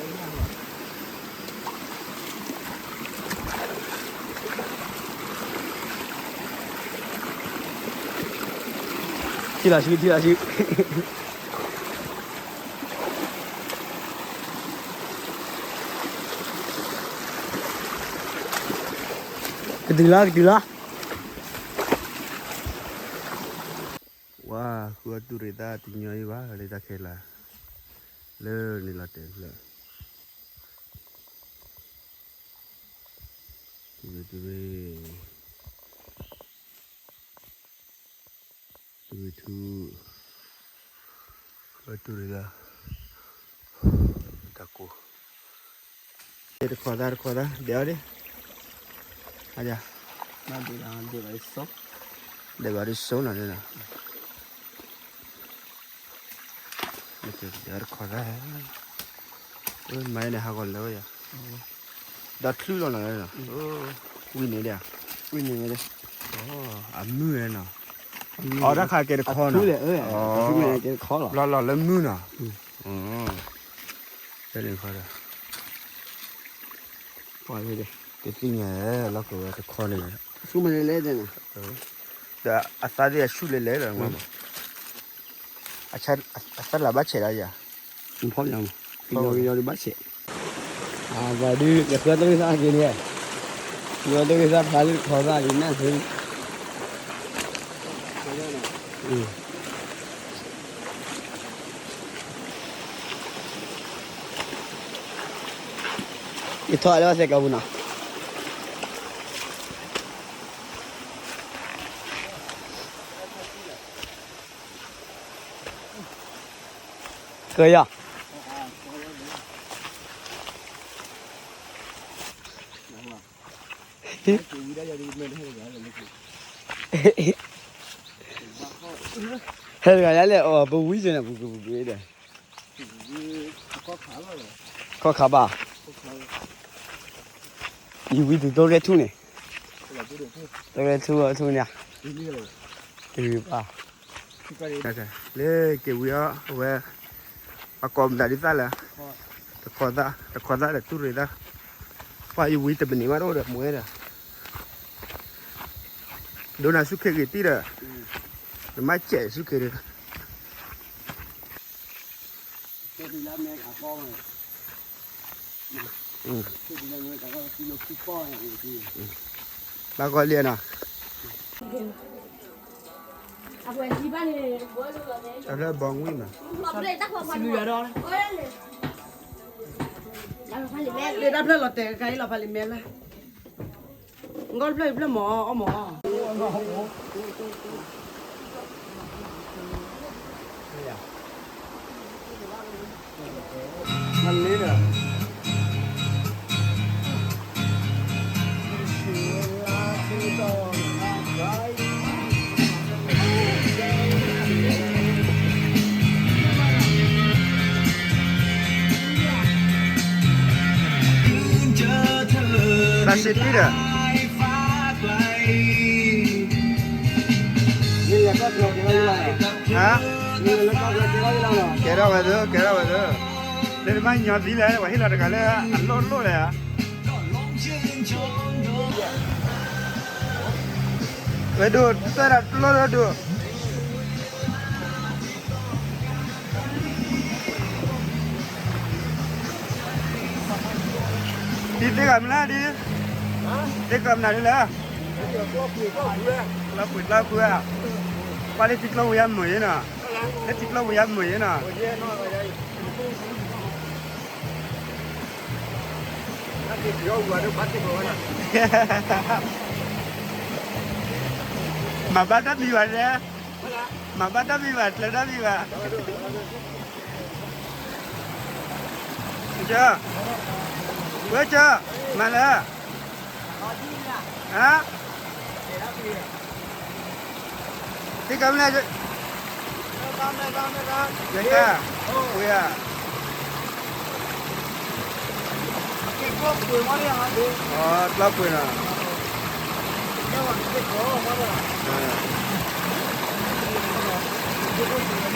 ထံၣ်လီၤဆူ ထံၣ်လီၤဆူ, ကတုၤလီၤ ကတုၤလီၤ. ဝါ ဃုအီၣ်တူၢ်ရ့ၣ်သၣ်တညီအံၤဘၣ် လၢတၢ်ခဲလၢာ်, လၢန့ၣ်လီၤတဲာ်ဖျၢၣ်, တူၢ်ရ့ၣ် တူၢ်ရ့ၣ်, တူၢ်ရ့ၣ်ထူ, ဃုအီၣ်တူၢ်ရ့ၣ်လၢ တၢ်ကိၢ်, တခီသၣ် တခီသၣ် ဒဲးအီၤဒ့, ဒဲးဘၣ်ဒ်စိ, ဒဲးဘၣ်ဒ်စိနီၤ, ဒဲးတခီသၣ်, မၤန့ၣ်ဟးဂီၤလၢဝဲယၤ, ဒီးချုးလီၤနီၤ, ဝံၤန့ၣ်ဒၣ်, ဝံၤန့ၣ်, အမုၢ်နီၤ, အီတၢ်ခါကဲတခီနီၤ, လီၤလီၤလၢမုၢ်နီၤ, ဖဲန့ၣ်ခီဒီး ပှၤတသ့ၣ်ညါလီၤကဝဲတခီန့ၣ်, ဆူမဲာ်လဲၤလဲၣ်, ဒီးအသးဒ်အဆူၣ်လဲၤလဲၣ်လီၤ, အသးလၢဘၣ်ဆဲးဒၣ်ယၤ, ဖီၣ်မး, ကယီကယီဒ်ဘၣ်ဆဲး, ပှၤဒုး ယဃုအီၣ်တူၢ်ရ့ၣ်သၣ်က့ၤန့ၣ်, ဃုအီၣ်တူၢ်ရ့ၣ်သၣ်ဖျါလၢတခီသၣ်ဒ်နၢ်သ့ ယထီၣ်လၢဘၣ်စဲးကီးပူၤနီၤ, ကယီၤ. ဟဲတဂၤယၤလဲၣ်အီၤ ပဝံၤကန့ၣ် ပူၤကွံာ်ပူၤကွံာ်ဒီး ခီၣ်ခါဘၣ်, ယဝံၤတုၤတိၢ်ရဲၣ်ထူၣ်န့ၣ်, တိၢ်ရဲၣ်ထူၣ်ထူၣ်န့ၣ်, တဂ့ၤဘၣ်, လၢက့ၤဝံၤအီၤ အဝဲ အကိးမတၤဒ်သၣ်လဲၣ်, တခီသၣ် တခီသၣ်ဒီးတူၢ်ရ့ၣ်သၣ်, ပှၤယဝံၤတမံးနံးမးတအိၣ်ဒီးမူဝဲဒီး, ဒိနၤဆူၣ်ခ့ဂ့ၤတံၢ်ဒီး, နမၤစဲးဆူၣ်ခ့ဒီး ဘၣ်ဂီၢ်လံနီၤ, အလၢဘီငွံ့မး, လၢတၢ်ဖျၢၣ်လီၤတဲာ်ခါအံၤလီၤ ဖးလံာ်မဲလၢ ကီၢ်တဖျၢၣ်အံၤဖျၢၣ်မး အီၣ်မး ဘၣ်စ့တံၢ်ဒီး ဟါ, ကဲထီၣ်ဝဲသၢ ကဲထီၣ်ဝဲသၢ, လၢတဘၣ်ညီသံလဲၣ် ပှၤဟ့ၣ်လီၤတဂၤလၢအလိၣ်လိၣ်လဲၣ်ဧါ, ဝဲဒိၣ်တၢ်ဒၣ်တလိၣ်လၢဒိၣ် ဒ်သ့ၣ်ဂၤမနုၤဒ်, သ့ၣ်ဂၤမနုၤဒ်လဲၣ်, ကျီၢ်ပှ့ၤကျီၢ်ပှ့ၤဧါ, ပှၤလၢထံကျိဝံၤယါမုာ်ယဲနီၤ, လၢထံကျိဝံၤယါမုာ်ယဲနီၤ, မၤဘၣ်တၢ်မံၤဘၣ်လဲၣ်, မၤဘၣ်တၢ်မံၤဘၣ် ကျၢၤတၢ်မံၤဘၣ်, ကၢ, ဝဲကၢ, မၤလၢ, ဟါ, သ့ၣ်ကမလဲၣ်, ယကၢ, ဝဲဧါ, အကျီၢ်ပှ့ၤနီၤ, အတံၤယါလ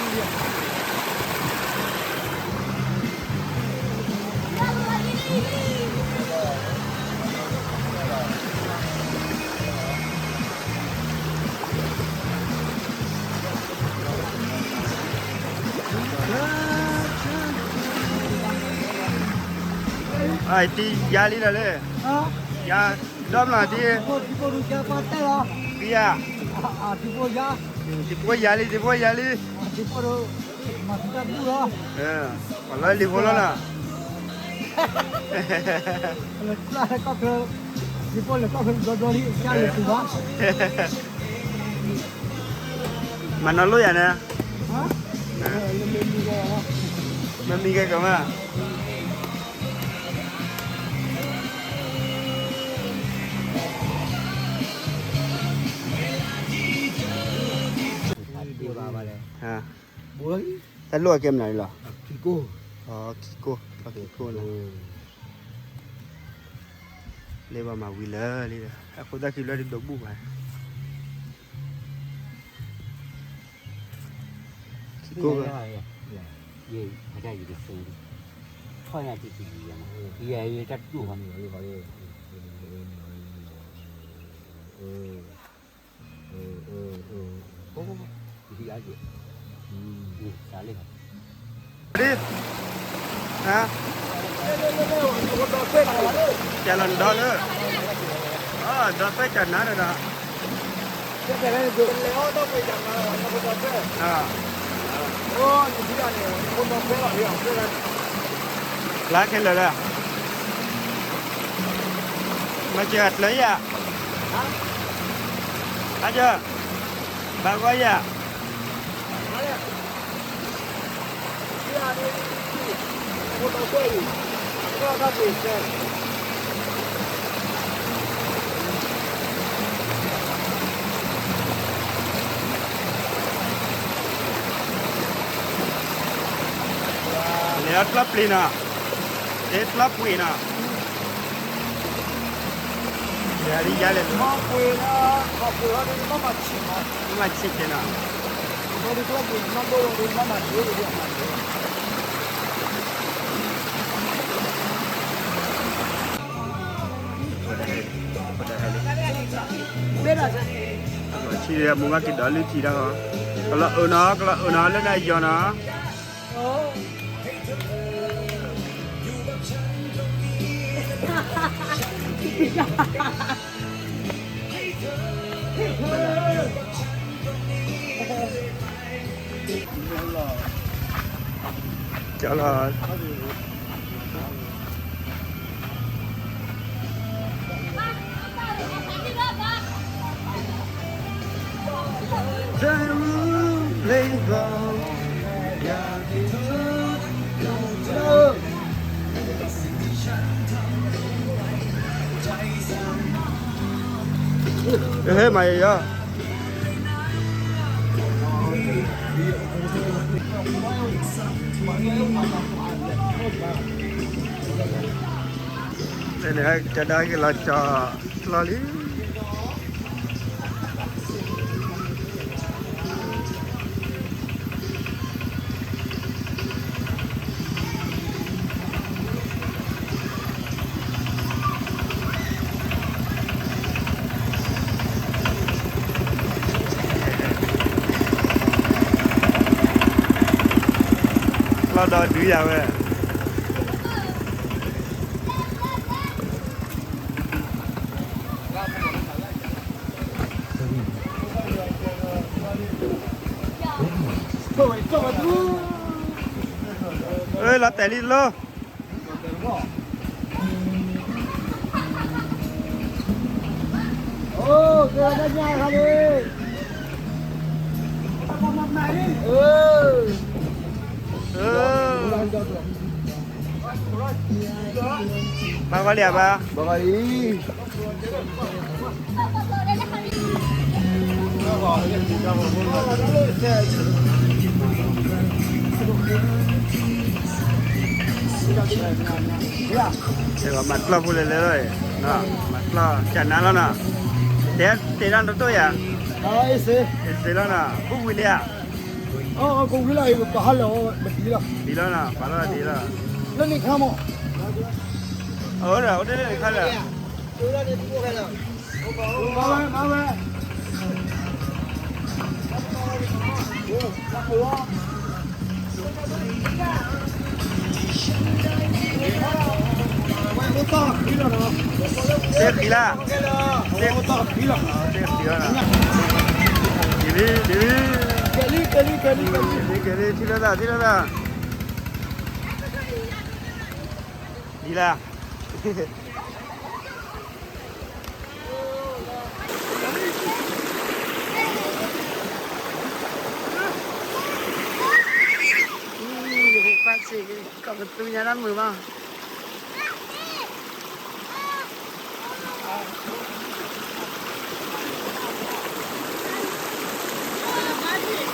ံလီၤလၢ, ယါ, ဒီမလီၤတံၤ, တံၤဖိ, တံၤဖိယါလံ တံၤဖိယါလံ, ပှၤလီၤလံၤဖိလီၤလီၤ, မၤနီၢ်လိၣ်ယၤန့ၣ်, မ့မံၤကဲကမၣ်, တၢ်လိၣ်အကဲမနုၤလီၤ, ခံကိၢ်, ခံကိၢ်, ခံကိၢ်လီၤ, လၢဘၣ်မၤဝံၤလၢာ်လံ, အဃိသတးခံလၢဒ်ဒိးဘူၣ်ဘၣ်, ခံကိၢ်, ထီၣ်ညါတံၢ်တံၢ်, ယတၢ်တူၢ်ဘၣ်, ဒ်, ဟါ, ကဲလီၤနဒီလၢ, ဒီးပဲတၢ်နါဒီးဒီး, ဖျါခဲလၢာ်လၢ, မၤစၢၤအကျၢၤယၤ, အကၢ, ဘၣ်ဂီၢ်ယၤ, အဃိဒီးကွဲၢ်အံၤ, အဃိဒီးကွဲၢ်အံၤ, အဃိဒီးကွဲၢ်အံၤ, ကျီၢ်ပျ့ၤနီၤ, အဲ ကျီၢ်ပှ့ၤနီၤ, ယၤလဲၣ်, မၤဆံးကဲနီၤ, ဆံးမူဘၣ်က့ၤဒီးလုၢ်ထံတၢ်ဟီ, ကလီၤအၢနီၤ, ကလီၤအၢနီၤ လၢနယီၤနီၤ. ကၠီလီၤ. ဟဲမၤယၤယၤ, တၢ်ဒါက့ၤလီၤကၠီကျီၢ်လံ. ကျီၢ်ဒီဒုယၤဝဲ. လီၤတဲာ်လံတလိၣ်. ဘၣ်ဂီၢ်လံဧါဘၣ်, ဘၣ်ဂီၢ်လံ. မၤကျီၢ်ဖိလဲၣ်လဲၣ်လီၤ, မၤကျီၢ်ကနါလီၤနီၤ, တဲတၢ်တတိၢ်ယၤ, အ့ၣ်စ့လီၤနီၤ, ဘူၣ်ဝံၤလံဧါ, ကဝံၤလီၤ, ပဟးလီၤ, ဒ်လီၤနီၤ, ပာ်လီၤဒ်လီၤ, လၢန့ၣ်ခါမး, အဝဲဒၣ် အိၣ်ဒ်န့ၣ်ခါဒီး သ့ၣ်ဃံလၢ်, သ့ၣ်ဃံလီၤ, ဒ်လံ, ဒ်လံ, ကဲလံ, ကဲလံ, ထံၣ်လိာ်သး, ထံၣ်လိာ်သး, ဒ်လၢ ယကကွၢ်စ့ၢ်ကီးပသူညါတၢ်မုာ်ဘၣ်,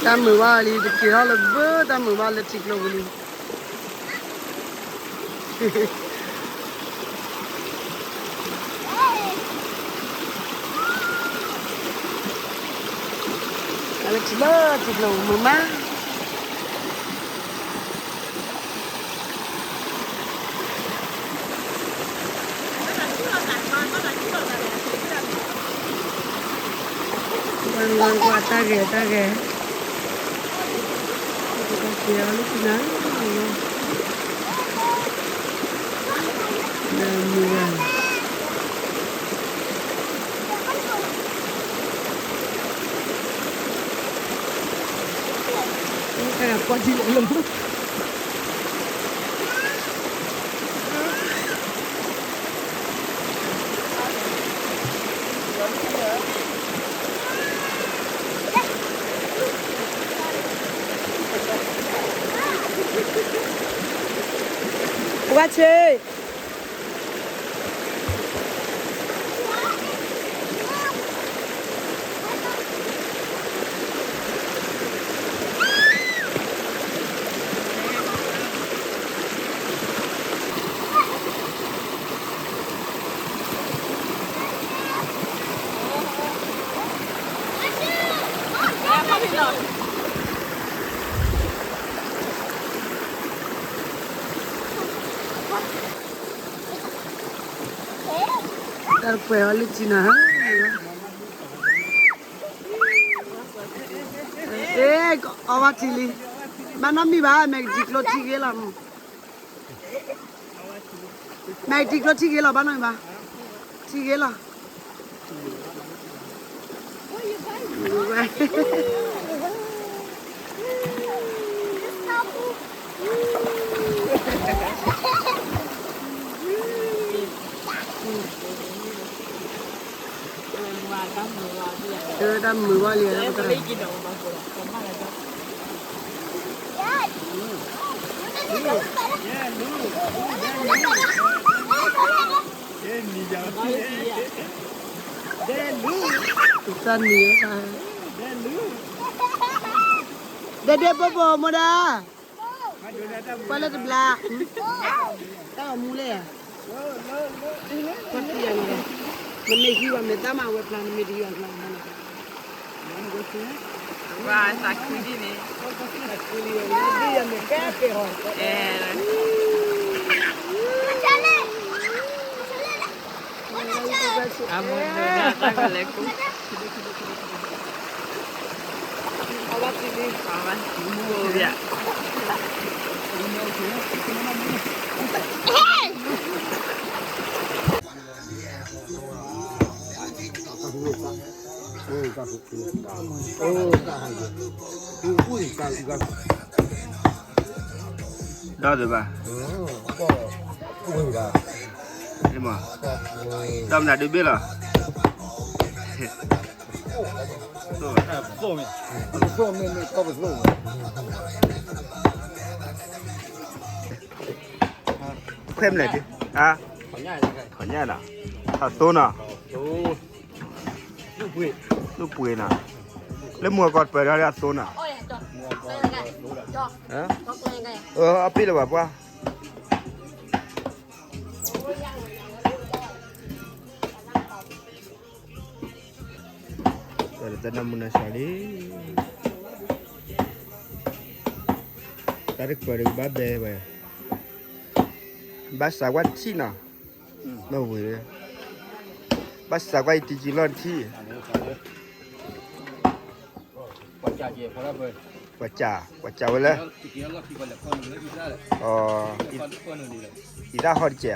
တၢ်မုာ်ဘၣ်လံ, တက့ၤထီၣ်လၢဘၢတၢ်မုာ်ဘၣ်လၢထံကျိပူၤလံ. လၢထံလၢထံကျိမုာ်မး. ကွၢ်တၢ်ဂဲၤတၢ်ဂဲၤ, တၢ်က့ၤအီၤလၢကနၤ, မုာ်ဂၤ, တၢ်ဂၤကွၢ်ထံလီၤလီၤ. ပှၤဆ့ၣ်, တၢ် တၢ်တပှဲၤအီၤလၢကံနၤ, အ့ အီဘၣ်ထံလံ, ဘၣ်နီတမံၤဘၣ်, မဲာ်ကထံကျိထံဂ့ၤလီၤ, မဲာ်ကထံကျိထံဂ့ၤလီၤ, ဘၣ်နီတမံၤဘၣ်, ထံဂ့ၤလီၤ. တၢ်မုာ်ဘၣ်လံ, တၢ်နံၤ, ဒဲဒဲဘိဘိမ့ၢ်ဒၣ်, ကွၢ်လၢတဘျါ, တၢ်အီၣ်မူလဲၣ်ဧါ, ကွၢ်တံၢ်ယၤန့ၣ်, နမ့ၢ်ဟံးဘၣ်မဲာ်သၣ်မး အဝဲပျၢ်နမ့ၢ်တဟံးဘၣ်ပျၢ်န့ၣ်, ဝါသးခုဒ်န့ၣ်, သးခုဒ်န့ၣ်, အမိၢ်ဒိၣ်တၢ်ကလဲၤကူ, အဝဲသံလံ, အဝဲသံလံ, ဒီးဒုးဘၣ်, ဒီးမနုၤဒုးဘ့ၣ်လီၤ. ခွဲမလဲၣ်, ခီညါလီၤ, ထီၣ်သိနီၤ, လူၢ်ပှ့ၤနီၤ, လၢမုၢ်အကီၢ်ပၢၢ်ဒီးအသိနီၤ, အပ့ၢ်လၢၤဘၣ်ပှၢ် တၢ်နၢမူနၢဆါလံ, တၢ်တကပၤဒီးကဘၣ်ဘဲဝဲ, ဘၣ်စးကွၢ်ထံနီၤ, ဘၣ်ဝံၤ, ဘၣ်စးကွၢ်အံၤတံၤကံလီၢ်ထံ, ပှၤစး, ပှၤစးဝဲလၢ, အံၤတၢ်ဟီတစဲးဧါ.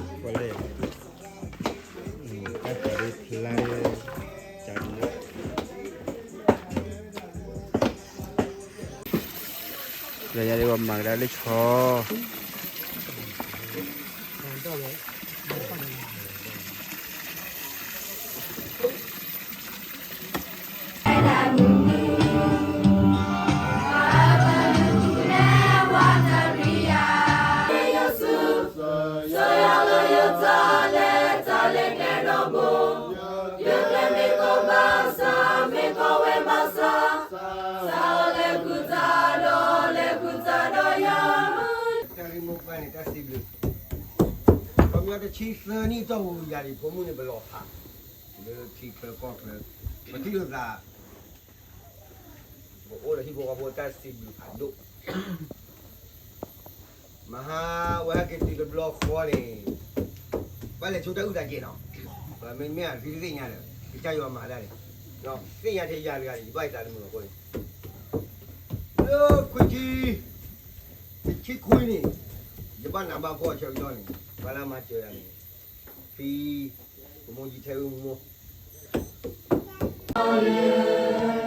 ပှၤလဲၣ်, တၢ်ပှၤဒ်ဖျါ, လၢညါဒ်ပှၤမၤကဒါလၢဆီ တၢ်ဂ့ၢ်မိၢ်ပှၢ်န့ၣ် တၢ်စံးဘျုး, ခီပညီတဆံသၢနံၣ်တီၢ်ပူၤယၤဒံး ဖိမုၣ်န့ၣ် ပလီၤဖး လၢထံချၢကီၢ်ချၢ, ပထံၣ်လိာ်သး, ပအိၣ်ဒီးဟံၣ်ဖိဃီဖိတၢ်စံးဘျုးဖးဒိၣ်, မဟါဝဲဟဲက့ၤတုၤတဘျီဃီန့ၣ်, ဘၣ်လဲၤဆိတၢ်အုၣ်သးကဲနီၤ, မ့မ့ၢ်အသုသ့ၣ်ညါဒီး ကစၢ်ယွၤမၤဒၣ်န့ၣ်, သ့ၣ်ညါထဲယၤတဂၤန့ၣ် ယဘၣ်ယသးတမုာ်အဃိန့ၣ်, လၢခွံဆံ, တဆံခွံန့ၣ်, ယဘၣ်နးဘၣ်ဖှီၣ်ဆၢကတီၢ်န့ၣ်, ဘၣ်လၢမၤစၢၤယၤန့ၣ်, ဖံ, ပမိၢ်ယံထဲအုၣ်မိၢ် တၢ်